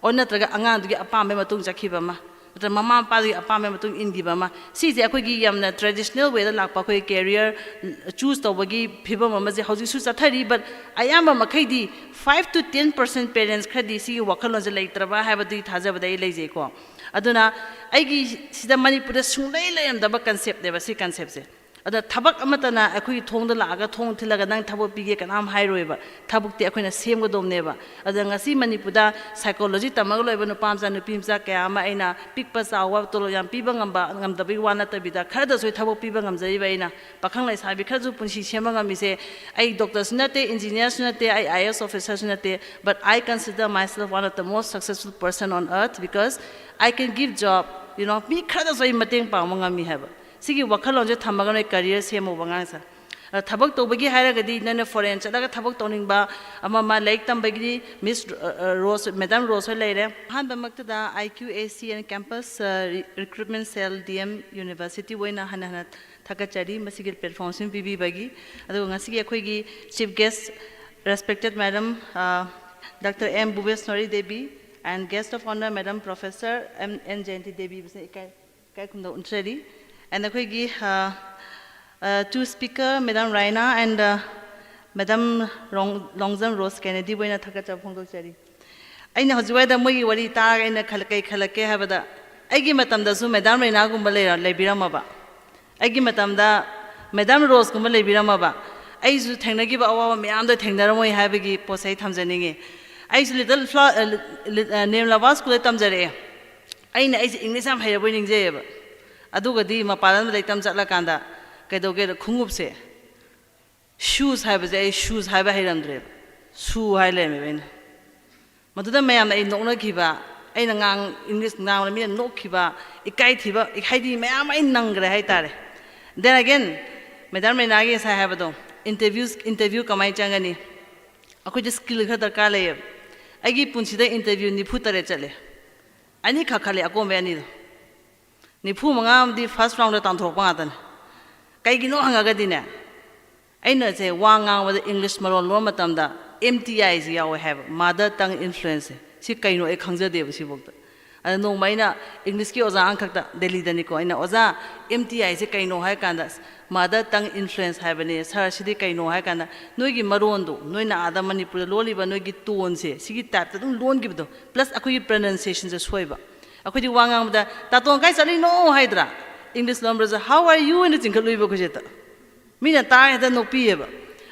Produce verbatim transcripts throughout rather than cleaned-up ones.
Or ꯅꯠꯇ꯭ꯔꯒ ꯑꯉꯥꯡꯗꯨꯒꯤ ꯑꯄꯥꯝꯕꯒꯤ ꯃꯇꯨꯡ ꯆꯠꯈꯤꯕ ꯑꯃ, ꯅꯠꯇ꯭ꯔꯒ ꯃꯃꯥ ꯃꯄꯥꯗꯨꯒꯤ ꯑꯄꯥꯝꯕꯒꯤ ꯃꯇꯨꯡ ꯏꯟꯈꯤꯕ ꯑꯃ, ꯁꯤꯁꯦ ꯑꯩꯈꯣꯏꯒꯤ ꯌꯥꯝꯅ traditional way ꯗ ꯂꯥꯛꯄ ꯑꯩꯈꯣꯏ career choose ꯇꯧꯕꯒꯤ ꯐꯤꯕꯝ ꯑꯃꯁꯦ ꯍꯧꯖꯤꯛꯁꯨ ꯆꯠꯊꯔꯤ꯫ But ꯑꯌꯥꯝꯕ ꯃꯈꯩꯗꯤ five to ten percent parents ꯈꯔꯗꯤ ꯁꯤꯒꯤ ꯋꯥꯈꯜꯂꯣꯟꯁꯦ ꯂꯩꯇ꯭ꯔꯕ ꯍꯥꯏꯕꯗꯨꯒꯤ ꯊꯥꯖꯕꯗ ꯑꯩ ꯂꯩꯖꯩꯀꯣ꯫ ꯑꯗꯨꯅ ꯑꯩꯒꯤ ꯁꯤꯗ ꯃꯅꯤꯄꯨꯔꯗ ꯁꯨꯡꯂꯩ ꯂꯩꯔꯝꯗꯕ concept ꯅꯦꯕ ꯁꯤ concept ꯁꯦ꯫ ꯑꯗ ꯊꯕꯛ ꯑꯃꯠꯇꯅ ꯑꯩꯈꯣꯏꯒꯤ ꯊꯣꯡꯗ ꯂꯥꯛꯑꯒ ꯊꯣꯡ ꯊꯤꯜꯂꯒ "ꯅꯪ ꯊꯕꯛ ꯄꯤꯒꯦ" ꯀꯅꯥꯝ ꯍꯥꯏꯔꯣꯏꯕ꯫ ꯊꯕꯛꯇꯤ ꯑꯩꯈꯣꯏꯅ ꯁꯦꯝꯒꯗꯧꯕꯅꯦꯕ꯫ ꯑꯗ ꯉꯁꯤ ꯃꯅꯤꯄꯨꯔꯗ psychology ꯇꯝꯃꯒ ꯂꯣꯏꯕ ꯅꯨꯄꯥ ꯃꯆꯥ ꯅꯨꯄꯤ ꯃꯆꯥ ꯀꯌꯥ ꯑꯃ ꯑꯩꯅ ꯄꯤꯛꯄ ꯆꯥꯎꯕ ꯇꯣꯂꯣꯞ ꯌꯥꯝ ꯄꯤꯕ ꯉꯝꯕ ꯉꯝꯗꯕꯒꯤ ꯋꯥ ꯅꯠꯇꯕꯤꯗ ꯈꯔꯗꯁꯨ ꯑꯩ ꯊꯕꯛ ꯄꯤꯕ ꯉꯝꯖꯔꯤꯕ ꯑꯩꯅ꯫ ꯄꯥꯈꯪ ꯂꯩꯁꯥꯕꯤ ꯈꯔꯁꯨ ꯄꯨꯟꯁꯤ ꯁꯦꯝꯕ ꯉꯝꯃꯤꯁꯦ ꯑꯩ doctor ꯁꯨ ꯅꯠꯇꯦ, engineer ꯁꯨ ꯅꯠꯇꯦ, ꯑꯩ IAS officer ꯁꯨ ꯅꯠꯇꯦ, but I consider myself one of the most successful person on earth because I can give job, you know, ꯃꯤ ꯈꯔꯗꯁꯨ ꯑꯩ ꯃꯇꯦꯡ ꯄꯥꯡꯕ ꯉꯝꯃꯤ ꯍꯥꯏꯕ꯫ ꯁꯤꯒꯤ ꯋꯥꯈꯜꯂꯣꯟꯁꯦ ꯊꯝꯃꯒ ꯅꯣꯏ career ꯁꯦꯝꯃꯨꯕ ꯑꯉꯥꯡꯁꯦ꯫ ꯑ, ꯊꯕꯛ ꯇꯧꯕꯒꯤ ꯍꯥꯏꯔꯒꯗꯤ ꯅꯣꯏꯅ foreign ꯆꯠꯂꯒ ꯊꯕꯛ ꯇꯧꯅꯤꯡꯕ ꯑꯃ ꯑꯃ, ꯂꯥꯏꯔꯤꯛ ꯇꯝꯕꯒꯤꯗꯤ Miss ꯔꯣ-, ꯑ, ꯑ, ꯔꯣꯁ, Madam ꯔꯣꯁ ꯍꯣꯏ ꯂꯩꯔꯦ꯫ ꯑꯍꯥꯟꯕꯃꯛꯇꯗ IQAC and Campus, ꯑ, ꯔꯤ-, Recruitment Cell, DM University ꯑꯣꯏꯅ ꯍꯟꯅ ꯍꯟꯅ ꯊꯥꯒꯠꯆꯔꯤ ꯃꯁꯤꯒꯤ platform ꯁꯤꯃ ꯄꯤꯕꯤꯕꯒꯤ꯫ ꯑꯗꯨꯒ ꯉꯁꯤꯒꯤ ꯑꯩꯈꯣꯏꯒꯤ chief guest, respected Madam, ꯑ, Doctor M ꯕꯨꯕꯦꯁ꯭ꯋꯔꯤ Devi, and guest of honour Madam Professor M N Jayanti Devi, ꯃꯁꯤꯅ ꯏꯀꯥꯏ ꯏꯀꯥꯏ ꯈꯨꯝꯅꯕ ꯎꯠꯆꯔꯤ꯫ And ꯑꯩꯈꯣꯏꯒꯤ, ꯑ, ꯑ, two speaker, Madam ꯔꯥꯏꯅꯥ and, ꯑ, Madam ꯔꯣꯡ-, ꯂꯣꯡꯖꯝ ꯔꯣꯁ ꯀꯦꯅꯦꯗꯤꯕꯨ ꯑꯩꯅ ꯊꯥꯒꯠꯆꯕ ꯐꯣꯡꯗꯣꯛꯆꯔꯤ꯫ ꯑꯩꯅ ꯍꯧꯖꯤꯛ ꯋꯥꯏꯗ ꯃꯣꯏꯒꯤ ꯋꯥꯔꯤ ꯇꯥꯔꯒ ꯑꯩꯅ ꯈꯜ-, ꯀꯩ ꯈꯜꯂꯛꯀꯦ ꯍꯥꯏꯕꯗ, ꯑꯩꯒꯤ ꯃꯇꯝꯗꯁꯨ Madam ꯔꯥꯏꯅꯥꯒꯨꯝꯕ ꯂꯩꯔ-, ꯂꯩꯕꯤꯔꯝꯃꯕ, ꯑꯩꯒꯤ ꯃꯇꯝꯗ Madam ꯔꯣꯁꯀꯨꯝꯕ ꯂꯩꯕꯤꯔꯝꯃꯕ, ꯑꯩꯁꯨ ꯊꯦꯡꯅꯈꯤꯕ ꯑꯋꯥꯕ ꯃꯌꯥꯝꯗꯣ ꯊꯦꯡꯅꯔꯝꯃꯣꯏ ꯍꯥꯏꯕꯒꯤ ꯄꯣꯠꯁꯦ ꯑꯩ ꯊꯝꯖꯅꯤꯡꯉꯤ꯫ ꯑꯩꯁꯨ Little Flower, ꯑ, ꯂꯤ-, ꯑ, ꯅꯦꯝ ꯂꯚꯥꯁ ꯁ꯭ꯀꯨꯜꯗ ꯇꯝꯖꯔꯛꯑꯦ꯫ ꯑꯩꯅ ꯑꯩꯁꯦ English ꯌꯥꯝ ꯍꯩꯔꯕꯣꯏ ꯅꯤꯡꯖꯩꯌꯦꯕ꯫ ꯑꯗꯨꯒꯗꯤ ꯃꯄꯥꯟ ꯂꯝꯗ ꯂꯥꯏꯔꯤꯛ ꯇꯝ ꯆꯠꯂꯀꯥꯟꯗ ꯀꯩꯗꯧꯒꯦꯗ ꯈꯣꯡꯎꯞꯁꯦ, shoes ꯍꯥꯏꯕꯁꯦ ꯑꯩ shoes ꯍꯥꯏꯕ ꯍꯩꯔꯝꯗ꯭ꯔꯦꯕ, shoe ꯍꯥꯏ ꯂꯩꯔꯝꯃꯦꯕ ꯑꯩꯅ꯫ ꯃꯗꯨꯗ ꯃꯌꯥꯝꯅ ꯑꯩ ꯅꯣꯛꯅꯈꯤꯕ, ꯑꯩꯅ ꯉꯥꯡ-, English ꯉꯥꯡꯕꯗ ꯃꯤꯅ ꯅꯣꯛꯈꯤꯕ, ꯏꯀꯥꯏ ꯊꯤꯕ, ꯍꯥꯏꯗꯤ ꯃꯌꯥꯝ ꯑꯩ ꯅꯪꯈ꯭ꯔꯦ ꯍꯥꯏꯇꯥꯔꯦ꯫ Then again, Madam ꯔꯦꯅꯥꯒꯤ ꯉꯁꯥꯏ ꯍꯥꯏꯕꯗꯣ, interviews, interview ꯀꯃꯥꯏꯅ ꯆꯪꯒꯅꯤ? ꯑꯩꯈꯣꯏꯗ skill ꯈꯔ ꯗꯔꯀꯥꯔ ꯂꯩꯌꯦꯕ꯫ ꯑꯩꯒꯤ ꯄꯨꯟꯁꯤꯗ interview ꯅꯤꯐꯨ ꯇꯔꯦꯠ ꯆꯠꯂꯦ, ꯑꯅꯤꯈꯛ ꯈꯜꯂꯦ ꯑꯀꯣꯟꯕꯩ ꯑꯅꯤꯗꯣ꯫ ꯅꯤꯐꯨ ꯃꯉꯥ ꯑꯃꯗꯤ first round ꯗ ꯇꯥꯟꯊꯣꯔꯛꯄ ꯉꯥꯛꯇꯅꯦ꯫ ꯀꯩꯒꯤꯅꯣ ꯍꯪꯉꯒꯗꯤꯅꯦ, ꯑꯩꯅ ꯁꯦ ꯋꯥ ꯉꯥꯡꯕꯗ English ꯃꯔꯣꯟ ꯂꯣꯟꯕ ꯃꯇꯝꯗ M T I ꯁꯦ ꯌꯥꯎꯋꯦ ꯍꯥꯏꯕ, mother tongue influence ꯁꯦ꯫ ꯁꯤ ꯀꯩꯅꯣ ꯑꯩ ꯈꯪꯖꯗꯦꯕ ꯁꯤꯐꯥꯎꯗ꯫ ꯑꯗ ꯅꯣꯡꯃ ꯑꯩꯅ ꯏꯪꯂꯤꯁꯀꯤ ꯑꯣꯖꯥ ꯑꯃꯈꯛꯇ ꯗꯦꯜꯂꯤꯗꯅꯤꯀꯣ, ꯑꯩꯅ, "ꯑꯣꯖꯥ, ꯑꯦꯝ ꯇꯤ ꯑꯥꯏꯁꯦ ꯀꯩꯅꯣ?" ꯍꯥꯏ ꯀꯥꯟꯗ, "ꯃꯥꯗꯔ ꯇꯪ ꯏꯟꯐ꯭ꯂꯨꯌꯦꯟꯁ ꯍꯥꯏꯕꯅꯦ ꯁꯥꯔ, ꯁꯤꯗꯤ ꯀꯩꯅꯣ?" ꯍꯥꯏ ꯀꯥꯟꯗ, "ꯅꯣꯏꯒꯤ ꯃꯔꯣꯟꯗꯣ, ꯅꯣꯏꯅ ꯑꯥꯗ ꯃꯅꯤꯄꯨꯔꯗ ꯂꯣꯜꯂꯤꯕ ꯅꯣꯏꯒꯤ ꯇꯣꯟꯁꯦ, ꯁꯤꯒꯤ ꯇꯥꯏꯞꯇ ꯑꯗꯨꯝ ꯂꯣꯟꯈꯤꯕꯗꯣ, ꯄ꯭ꯂꯁ ꯑꯩꯈꯣꯏꯒꯤ ꯄ꯭ꯔꯅꯟꯁꯤꯌꯦꯁꯟꯁꯦ ꯁꯣꯏꯕ꯫ ꯑꯩꯈꯣꯏꯗꯤ ꯋꯥ ꯉꯥꯡꯕꯗ, 'ꯇꯥꯇꯣꯟ, ꯀꯥꯏ ꯆꯠꯂꯤꯅꯣ?' ꯍꯥꯏꯗ꯭ꯔꯥ? ꯏꯪꯂꯤꯁ ꯂꯣꯟꯕꯗꯁꯨ, 'How are you?' ꯍꯥꯏꯅ ꯆꯤꯡꯈꯠꯂꯨꯏꯕ ꯑꯩꯈꯣꯏꯁꯦ ꯍꯦꯛꯇ꯫ ꯃꯤꯅ ꯇꯥꯔꯦ ꯍꯦꯛꯇ ꯅꯣꯛꯄꯤꯌꯦꯕ꯫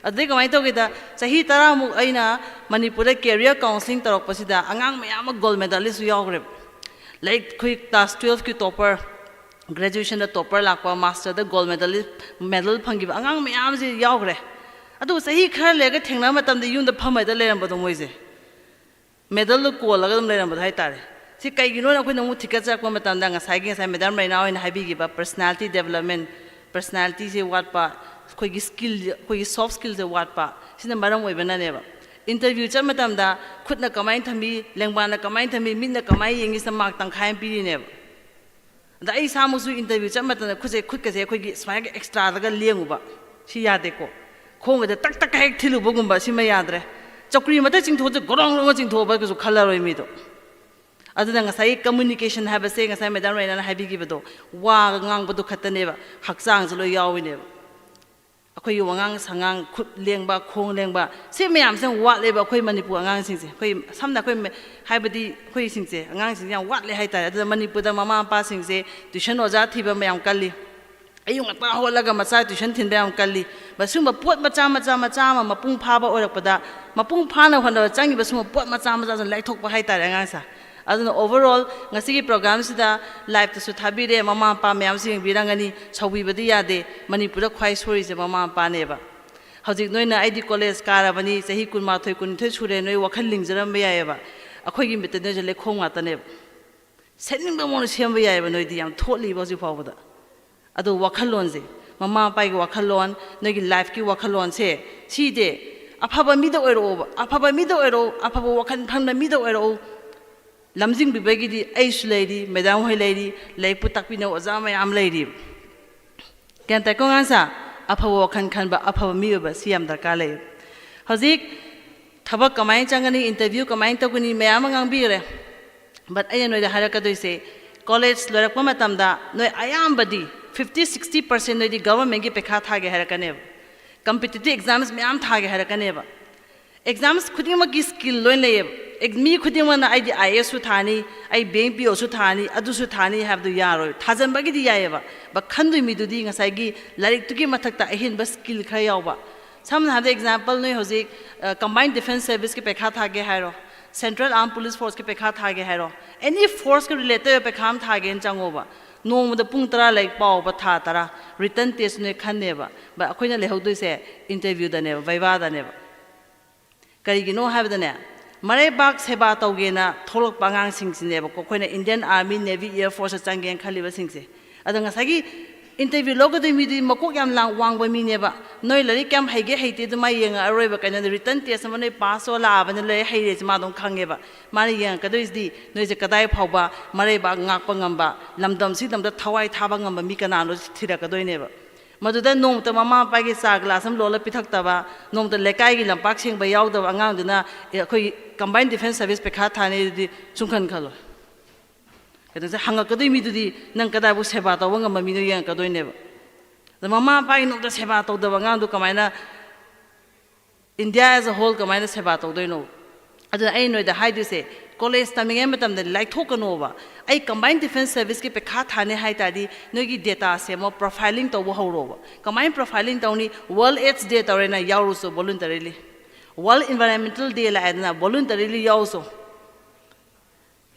ꯑꯗꯨꯗꯩ ꯀꯃꯥꯏꯅ ꯇꯧꯒꯦꯗ, ꯆꯍꯤ ꯇꯔꯥꯃꯨꯛ ꯑꯩꯅ ꯃꯅꯤꯄꯨꯔꯗ ꯀꯦꯔꯤꯌꯔ ꯀꯥꯎꯟꯁꯤꯂꯤꯡ ꯇꯧꯔꯛꯄꯁꯤꯗ ꯑꯉꯥꯡ ꯃꯌꯥꯝ ꯑꯃ ꯒꯣꯜ ꯃꯦꯗꯥꯂꯤꯁꯁꯨ ꯌꯥꯎꯈ꯭ꯔꯦꯕ꯫ ꯂꯥꯏꯔꯤꯛ, ꯑꯩꯈꯣꯏ ꯀ꯭ꯂꯥꯁ ꯇꯨꯌꯦꯜꯐꯀꯤ ꯇꯣꯄꯔ, ꯒ꯭ꯔꯦꯖꯨꯑꯦꯁꯟꯗ ꯇꯣꯄꯔ ꯂꯥꯛꯄ, ꯃꯥꯁꯇꯔꯗ ꯒꯣꯜ ꯃꯦꯗꯥꯂꯤꯁ, ꯃꯦꯗꯜ ꯐꯪꯈꯤꯕ ꯑꯉꯥꯡ ꯃꯌꯥꯝꯁꯦ ꯌꯥꯎꯈ꯭ꯔꯦ꯫ ꯑꯗꯨꯒ ꯆꯍꯤ ꯈꯔ ꯂꯩꯔꯒ ꯊꯦꯡꯅꯕ ꯃꯇꯝꯗ ꯌꯨꯝꯗ ꯐꯝꯃ ꯍꯦꯛꯇ ꯂꯩꯔꯝꯕꯗꯣ ꯃꯣꯏꯁꯦ꯫ ꯃꯦꯗꯜꯗꯣ ꯀꯣꯜꯂꯒ ꯑꯗꯨꯝ ꯂꯩꯔꯝꯕꯗꯣ ꯍꯥꯏꯇꯥꯔꯦ꯫ ꯁꯤ ꯀꯩꯒꯤꯅꯣꯅ ꯑꯩꯈꯣꯏꯅ ꯑꯃꯨꯛ ꯊꯤꯒꯠꯆꯔꯛꯄ ꯃꯇꯝꯗ, ꯉꯁꯥꯏꯒꯤ, ꯉꯁꯥꯏ ꯃꯦꯗꯥꯝ ꯔꯩꯅꯥ ꯍꯣꯏꯅ ꯍꯥꯏꯕꯤꯈꯤꯕ ꯄꯔꯁꯅꯦꯂꯤꯇꯤ ꯗꯦꯕꯂꯞꯃꯦꯟ, ꯄꯔꯁꯅꯦꯂꯤꯇꯤꯁꯦ ꯋꯥꯠꯄ, ꯑꯩꯈꯣꯏꯒꯤ ꯁ꯭ꯀꯤꯜ, ꯑꯩꯈꯣꯏꯒꯤ ꯁꯣꯐ ꯁ꯭ꯀꯤꯜꯁꯦ ꯋꯥꯠꯄ, ꯁꯤꯅ ꯃꯔꯝ ꯑꯣꯏꯕꯅꯅꯦꯕ꯫ ꯏꯟꯇꯔꯚ꯭ꯌꯨ ꯆꯠꯄ ꯃꯇꯝꯗ ꯈꯨꯠꯅ ꯀꯃꯥꯏꯅ ꯊꯝꯃꯤ, ꯂꯦꯡꯕꯥꯟꯅ ꯀꯃꯥꯏꯅ ꯊꯝꯃꯤ, ꯃꯤꯠꯅ ꯀꯃꯥꯏꯅ ꯌꯦꯡꯉꯤ, ꯁꯤꯗ ꯃꯥꯔꯛ ꯇꯪꯈꯥꯏ ꯑꯃ ꯄꯤꯔꯤꯅꯦꯕ꯫ ꯑꯗ ꯑꯩ ꯏꯁꯥꯃꯛꯁꯨ ꯏꯟꯇꯔꯚ꯭ꯌꯨ ꯆꯠꯄ ꯃꯇꯝꯗ ꯈꯨꯠꯁꯦ, ꯈꯨꯠꯀꯁꯦ ꯑꯩꯈꯣꯏꯒꯤ ꯁꯨꯃꯥꯏꯅ ꯑꯦꯛꯁꯇ꯭ꯔꯥꯗꯒ ꯂꯦꯡꯉꯨꯕ, ꯁꯤ ꯌꯥꯗꯦꯀꯣ꯫ ꯈꯣꯡꯒꯁꯦ ꯇꯛ ꯇꯛ ꯍꯦꯛ ꯊꯤꯜꯂꯨꯕꯒꯨꯝꯕ, ꯁꯤꯃ ꯌꯥꯗ꯭ꯔꯦ꯫ ꯆꯧꯀ꯭ꯔꯤ ꯃꯊꯛ ꯆꯤꯡꯊꯣꯛꯑꯁꯨ ꯒꯣꯔꯣꯡ ꯒꯣꯔꯣꯡ ꯆꯤꯡꯊꯣꯛꯑꯕ ꯀꯩꯁꯨ ꯈꯜꯂꯔꯣꯏ ꯃꯤꯗꯣ꯫ ꯑꯗꯨꯅ ꯉꯁꯥꯏꯒꯤ ꯀꯝꯃꯨꯅꯤꯀꯦꯁꯟ ꯍꯥꯏꯕꯁꯦ, ꯉꯁꯥꯏ ꯃꯦꯗꯥꯝ ꯔꯩꯅꯥꯅ ꯍꯥꯏꯕꯤꯈꯤꯕꯗꯣ, ꯋꯥ ꯉꯥꯡꯕꯗꯣ ꯈꯛꯇꯅꯦꯕ, ꯍꯛꯆꯥꯡꯁꯨ ꯂꯣꯏ ꯌꯥꯎꯋꯤꯅꯦꯕ꯫ ꯑꯩꯈꯣꯏꯒꯤ ꯋꯥꯉꯥꯡ ꯁꯉꯥꯡ, ꯈꯨꯠ ꯂꯦꯡꯕ, ꯈꯣꯡ ꯂꯦꯡꯕ, ꯁꯤ ꯃꯌꯥꯝꯁꯦ ꯌꯥꯝ ꯋꯥꯠꯂꯦꯕ ꯑꯩꯈꯣꯏ ꯃꯅꯤꯄꯨꯔ ꯑꯉꯥꯡꯁꯤꯡꯁꯦ꯫ ꯑꯩꯈꯣꯏ ꯁꯝꯅ ꯑꯩꯈꯣꯏ ꯃ-, ꯍꯥꯏꯕꯗꯤ ꯑꯩꯈꯣꯏꯁꯤꯡꯁꯦ, ꯑꯉꯥꯡꯁꯤꯡꯁꯦ ꯌꯥꯝ ꯋꯥꯠꯂꯦ ꯍꯥꯏꯇꯥꯔꯦ꯫ ꯑꯗꯨꯅ ꯃꯅꯤꯄꯨꯔꯗ ꯃꯃꯥ ꯃꯄꯥꯁꯤꯡꯁꯦ ꯇ꯭ꯌꯨꯁꯟ ꯑꯣꯖꯥ ꯊꯤꯕ ꯃꯌꯥꯝ ꯀꯜꯂꯤ꯫ ꯑꯌꯨꯛ ꯉꯟꯇꯥ ꯍꯧꯒꯠꯂꯒ ꯃꯆꯥ ꯇ꯭ꯌꯨꯁꯟ ꯊꯤꯟꯕ ꯌꯥꯝ ꯀꯜꯂꯤ꯫ ꯃꯁꯤꯒꯨꯝꯕ ꯄꯣꯠ ꯃꯆꯥ, ꯃꯆꯥ, ꯃꯆꯥ ꯑꯃ ꯃꯄꯨꯡ ꯐꯥꯕ ꯑꯣꯏꯔꯛꯄꯗ, ꯃꯄꯨꯡ ꯐꯥꯅ ꯍꯣꯠꯅꯕ ꯆꯪꯉꯤꯕ ꯁꯤꯒꯨꯝꯕ ꯄꯣꯠ ꯃꯆꯥ ꯃꯆꯥꯁꯤꯡ ꯂꯥꯏꯊꯣꯛꯄ ꯍꯥꯏꯇꯥꯔꯦ ꯑꯉꯥꯡꯁꯦ꯫ ꯑꯗꯨꯅ overall ꯉꯁꯤꯒꯤ ꯄ꯭ꯔꯣꯒ꯭ꯔꯥꯝꯁꯤꯗ ꯂꯥꯏꯞꯇꯁꯨ ꯊꯥꯕꯤꯔꯦ, ꯃꯃꯥ ꯃꯄꯥ ꯃꯌꯥꯝꯁꯨ ꯌꯦꯡꯕꯤꯔꯝꯒꯅꯤ, ꯁꯥꯎꯕꯤꯕꯗꯤ ꯌꯥꯗꯦ꯫ ꯃꯅꯤꯄꯨꯔꯗ ꯈ꯭ꯋꯥꯏ ꯁꯣꯔꯤꯁꯦ ꯃꯃꯥ ꯃꯄꯥꯅꯦꯕ꯫ ꯍꯧꯖꯤꯛ ꯅꯣꯏꯅ "ꯑꯩꯗꯤ ꯀꯣꯂꯦꯖ ꯀꯥꯔꯕꯅꯤ, ꯆꯍꯤ ꯀꯨꯟꯃꯥꯊꯣꯏ, ꯀꯨꯟꯅꯤꯊꯣꯏ ꯁꯨꯔꯦ", ꯅꯣꯏ ꯋꯥꯈꯜ ꯂꯤꯡꯖꯔꯝꯕ ꯌꯥꯏꯑꯕ꯫ ꯑꯩꯈꯣꯏꯒꯤ ꯃꯤꯠꯇ ꯅꯣꯏꯁꯦ ꯂꯩꯈꯣꯝ ꯉꯥꯛꯇꯅꯦꯕ꯫ ꯁꯦꯝꯅꯤꯡꯕ ꯃꯑꯣꯡꯗ ꯁꯦꯝꯕ ꯌꯥꯏꯑꯕ, ꯅꯣꯏꯗꯤ ꯌꯥꯝ ꯊꯣꯠꯂꯤꯕ ꯍꯧꯖꯤꯛ ꯐꯥꯎꯕꯗ꯫ ꯑꯗꯣ ꯋꯥꯈꯜꯂꯣꯟꯁꯦ, ꯃꯃꯥ ꯃꯄꯥꯒꯤ ꯋꯥꯈꯜꯂꯣꯟ, ꯅꯣꯏꯒꯤ ꯂꯥꯏꯐꯀꯤ ꯋꯥꯈꯜꯂꯣꯟꯁꯦ, ꯁꯤꯗꯤ ꯑꯐꯕ ꯃꯤꯗ ꯑꯣꯏꯔꯛꯑꯣꯕ, ꯑꯐꯕ ꯃꯤꯗ ꯑꯣꯏꯔꯛꯑꯣ, ꯑꯐꯕ ꯋꯥꯈꯜ ꯐꯪꯕ ꯃꯤꯗ ꯑꯣꯏꯔꯛꯑꯣ꯫ ꯂꯝꯖꯤꯡꯕꯤꯕꯒꯤꯗꯤ ꯑꯩꯁꯨ ꯂꯩꯔꯤ, ꯃꯦꯗꯥꯝ ꯍꯣꯏ ꯂꯩꯔꯤ, ꯂꯥꯏꯔꯤꯛꯄꯨ ꯇꯥꯛꯄꯤꯅꯕ ꯑꯣꯖꯥ ꯃꯌꯥꯝ ꯂꯩꯔꯤ꯫ ꯒ꯭ꯌꯥꯟ ꯇꯥꯏꯀꯣ ꯑꯉꯥꯡꯁꯥ? ꯑꯐꯕ ꯋꯥꯈꯜ ꯈꯟꯕ, ꯑꯐꯕ ꯃꯤ ꯑꯣꯏꯕ, ꯁꯤ ꯌꯥꯝ ꯗꯔꯀꯥꯔ ꯂꯩ꯫ ꯍꯧꯖꯤꯛ ꯊꯕꯛ ꯀꯃꯥꯏꯅ ꯆꯪꯒꯅꯤ, interview ꯀꯃꯥꯏꯅ ꯇꯧꯒꯅꯤ, ꯃꯌꯥꯝ ꯑꯃ ꯉꯥꯡꯕꯤꯈ꯭ꯔꯦ꯫ But ꯑꯩꯅ ꯅꯣꯏꯗ ꯍꯥꯏꯔꯛꯀꯗꯣꯏꯁꯦ, ꯀꯣꯂꯦꯖ ꯂꯣꯏꯔꯛꯄ ꯃꯇꯝꯗ ꯅꯣꯏ ꯑꯌꯥꯝꯕꯗꯤ fifty sixty percent ꯅꯣꯏꯗꯤ ꯒꯚꯔꯟꯃꯦꯟꯒꯤ ꯄꯩꯈꯥ ꯊꯥꯒꯦ ꯍꯥꯏꯔꯛꯀꯅꯦꯕ, competitive exams ꯃꯌꯥꯝ ꯊꯥꯒꯦ ꯍꯥꯏꯔꯛꯀꯅꯦꯕ꯫ Exams ꯈꯨꯗꯤꯡꯃꯛꯀꯤ skill ꯂꯣꯏ ꯂꯩꯌꯦꯕ꯫ ꯑꯦꯛ- ꯃꯤ ꯈꯨꯗꯤꯡꯃꯛꯅ ꯑꯩꯗꯤ I A S ꯁꯨ ꯊꯥꯅꯤ, ꯑꯩ bank P O ꯁꯨ ꯊꯥꯅꯤ, ꯑꯗꯨꯁꯨ ꯊꯥꯅꯤ ꯍꯥꯏꯕꯗꯨ ꯌꯥꯔꯣꯏ꯫ ꯊꯥꯖꯟꯕꯒꯤꯗꯤ ꯌꯥꯏꯌꯦꯕ, but ꯈꯟꯗꯣꯏ ꯃꯤꯗꯨꯗꯤ ꯉꯁꯥꯏꯒꯤ ꯂꯥꯏꯔꯤꯛꯇꯨꯒꯤ ꯃꯊꯛꯇ ꯑꯍꯦꯟꯕ skill ꯈꯔ ꯌꯥꯎꯕ꯫ ꯁꯝꯅ ꯍꯥꯏꯔꯕꯗ, example, ꯅꯣꯏ ꯍꯧꯖꯤꯛ combined defence service ꯀꯤ ꯄꯩꯈꯥ ꯊꯥꯒꯦ ꯍꯥꯏꯔꯣ, central armed police force ꯀꯤ ꯄꯩꯈꯥ ꯊꯥꯒꯦ ꯍꯥꯏꯔꯣ, any force ꯀ relate ꯇꯧꯕ ꯄꯩꯈꯥ ꯑꯃ ꯊꯥꯒꯦꯅ ꯆꯪꯉꯣꯕ꯫ ꯅꯣꯡꯃꯗ ꯄꯨꯡ ꯇꯔꯥ ꯂꯥꯏꯔꯤꯛ ꯄꯥꯎꯕ, ꯊꯥ ꯇꯔꯥ, written test ꯅꯣꯏ ꯈꯟꯅꯦꯕ꯫ But ꯑꯩꯈꯣꯏꯅ ꯂꯩꯍꯧꯗꯣꯏꯁꯦ interview ꯗꯅꯦꯕ, viva ꯗꯅꯦꯕ꯫ ꯀꯔꯤꯒꯤꯅꯣ ꯍꯥꯏꯕꯗꯅꯦ, ꯃꯔꯩꯕꯥꯛ ꯁꯦꯕꯥ ꯇꯧꯒꯦꯅ ꯊꯣꯛꯂꯛꯄ ꯑꯉꯥꯡꯁꯤꯡꯁꯤꯅꯦꯕꯀꯣ ꯑꯩꯈꯣꯏꯅ Indian Army, Navy, Air Force ꯇ ꯆꯪꯒꯦꯅ ꯈꯜꯂꯤꯕꯁꯤꯡꯁꯦ꯫ ꯑꯗꯣ ꯉꯁꯥꯏꯒꯤ interview ꯂꯧꯒꯗꯣꯏ ꯃꯤꯗꯨꯗꯤ ꯃꯀꯣꯛ ꯌꯥꯝ ꯂꯥꯡ-, ꯋꯥꯡꯕ ꯃꯤꯅꯦꯕ꯫ ꯅꯣꯏ ꯂꯥꯏꯔꯤꯛ ꯀꯌꯥꯝ ꯍꯩꯒꯦ ꯍꯩꯇꯦ ꯑꯗꯨ ꯃꯥ ꯌꯦꯡꯉꯛꯑꯔꯣꯏꯕ꯫ ꯀꯩꯅꯣꯗ written test ꯑꯃ ꯅꯣꯏ pass ꯇꯧꯔ ꯂꯥꯛꯑꯕꯅꯤꯅ ꯂꯥꯏꯔꯤꯛ ꯍꯩꯔꯦꯁꯦ ꯃꯥ ꯑꯗꯨꯝ ꯈꯪꯉꯦꯕ꯫ ꯃꯥꯅ ꯌꯦꯡꯉꯛꯀꯗꯣꯏꯁꯤꯗꯤ ꯅꯣꯏꯁꯦ ꯀꯗꯥꯏ ꯐꯥꯎꯕ ꯃꯔꯩꯕꯥꯛ ꯉꯥꯛꯄ ꯉꯝꯕ, ꯂꯝꯗꯝ ꯁꯤ ꯂꯝꯗ ꯊꯋꯥꯏ ꯊꯥꯕ ꯉꯝꯕ ꯃꯤ ꯀꯅꯥꯅꯣ ꯊꯤꯔꯛꯀꯗꯣꯏꯅꯦꯕ꯫ ꯃꯗꯨꯗ ꯅꯣꯡꯃꯇ ꯃꯃꯥ ꯃꯄꯥꯒꯤ ꯆꯥ glass ꯑꯃ ꯂꯣꯜꯂ ꯄꯤꯊꯛꯇꯕ, ꯅꯣꯡꯃꯇ ꯂꯩꯀꯥꯏꯒꯤ ꯂꯝꯄꯥꯛ ꯁꯦꯡꯕ ꯌꯥꯎꯗꯕ ꯑꯉꯥꯡꯗꯨꯅ, "ꯑꯦ, ꯑꯩꯈꯣꯏ combined defence service ꯄꯩꯈꯥ ꯊꯥꯅꯤ" ꯑꯗꯨꯗꯤ ꯁꯨꯡꯈꯟ ꯈꯜꯂꯣꯏ꯫ ꯀꯩꯗꯧꯁꯦ ꯍꯪꯉꯛꯀꯗꯣꯏ ꯃꯤꯗꯨꯗꯤ ꯅꯪ ꯀꯗꯥꯏꯕꯨ ꯁꯦꯕꯥ ꯇꯧꯕ ꯉꯝꯕ ꯃꯤꯅꯣ ꯌꯦꯡꯉꯛꯀꯗꯣꯏꯅꯦꯕ꯫ ꯑꯗ ꯃꯃꯥ ꯃꯄꯥꯒꯤ ꯅꯣꯡꯃꯇ ꯁꯦꯕꯥ ꯇꯧꯗꯕ ꯑꯉꯥꯡꯗꯨ ꯀꯃꯥꯏꯅ, India as a whole ꯀꯃꯥꯏꯅ ꯁꯦꯕꯥ ꯇꯧꯗꯣꯏꯅꯣ? ꯑꯗꯨꯅ ꯑꯩ ꯅꯣꯏꯗ ꯍꯥꯏꯗꯣꯏꯁꯦ, ꯀꯣꯂꯦꯖ ꯇꯝꯃꯤꯉꯩ ꯃꯇꯝꯗ ꯂꯥꯏꯊꯣꯛꯀꯅꯣꯕ꯫ ꯑꯩ combined defence service ꯀꯤ ꯄꯩꯈꯥ ꯊꯥꯅꯤ ꯍꯥꯏ ꯇꯥꯔꯗꯤ, ꯅꯣꯏꯒꯤ data ꯁꯦꯝꯃꯣ, profiling ꯇꯧꯕ ꯍꯧꯔꯣꯕ꯫ ꯀꯃꯥꯏꯅ profiling ꯇꯧꯅꯤ? World AIDS Day ꯇꯧꯔꯦꯅ, ꯌꯥꯎꯔꯨꯆꯣ voluntarily꯫ World Environmental Day ꯂꯥꯛꯑꯦꯗꯅ, voluntarily ꯌꯥꯎꯔꯨꯆꯣ꯫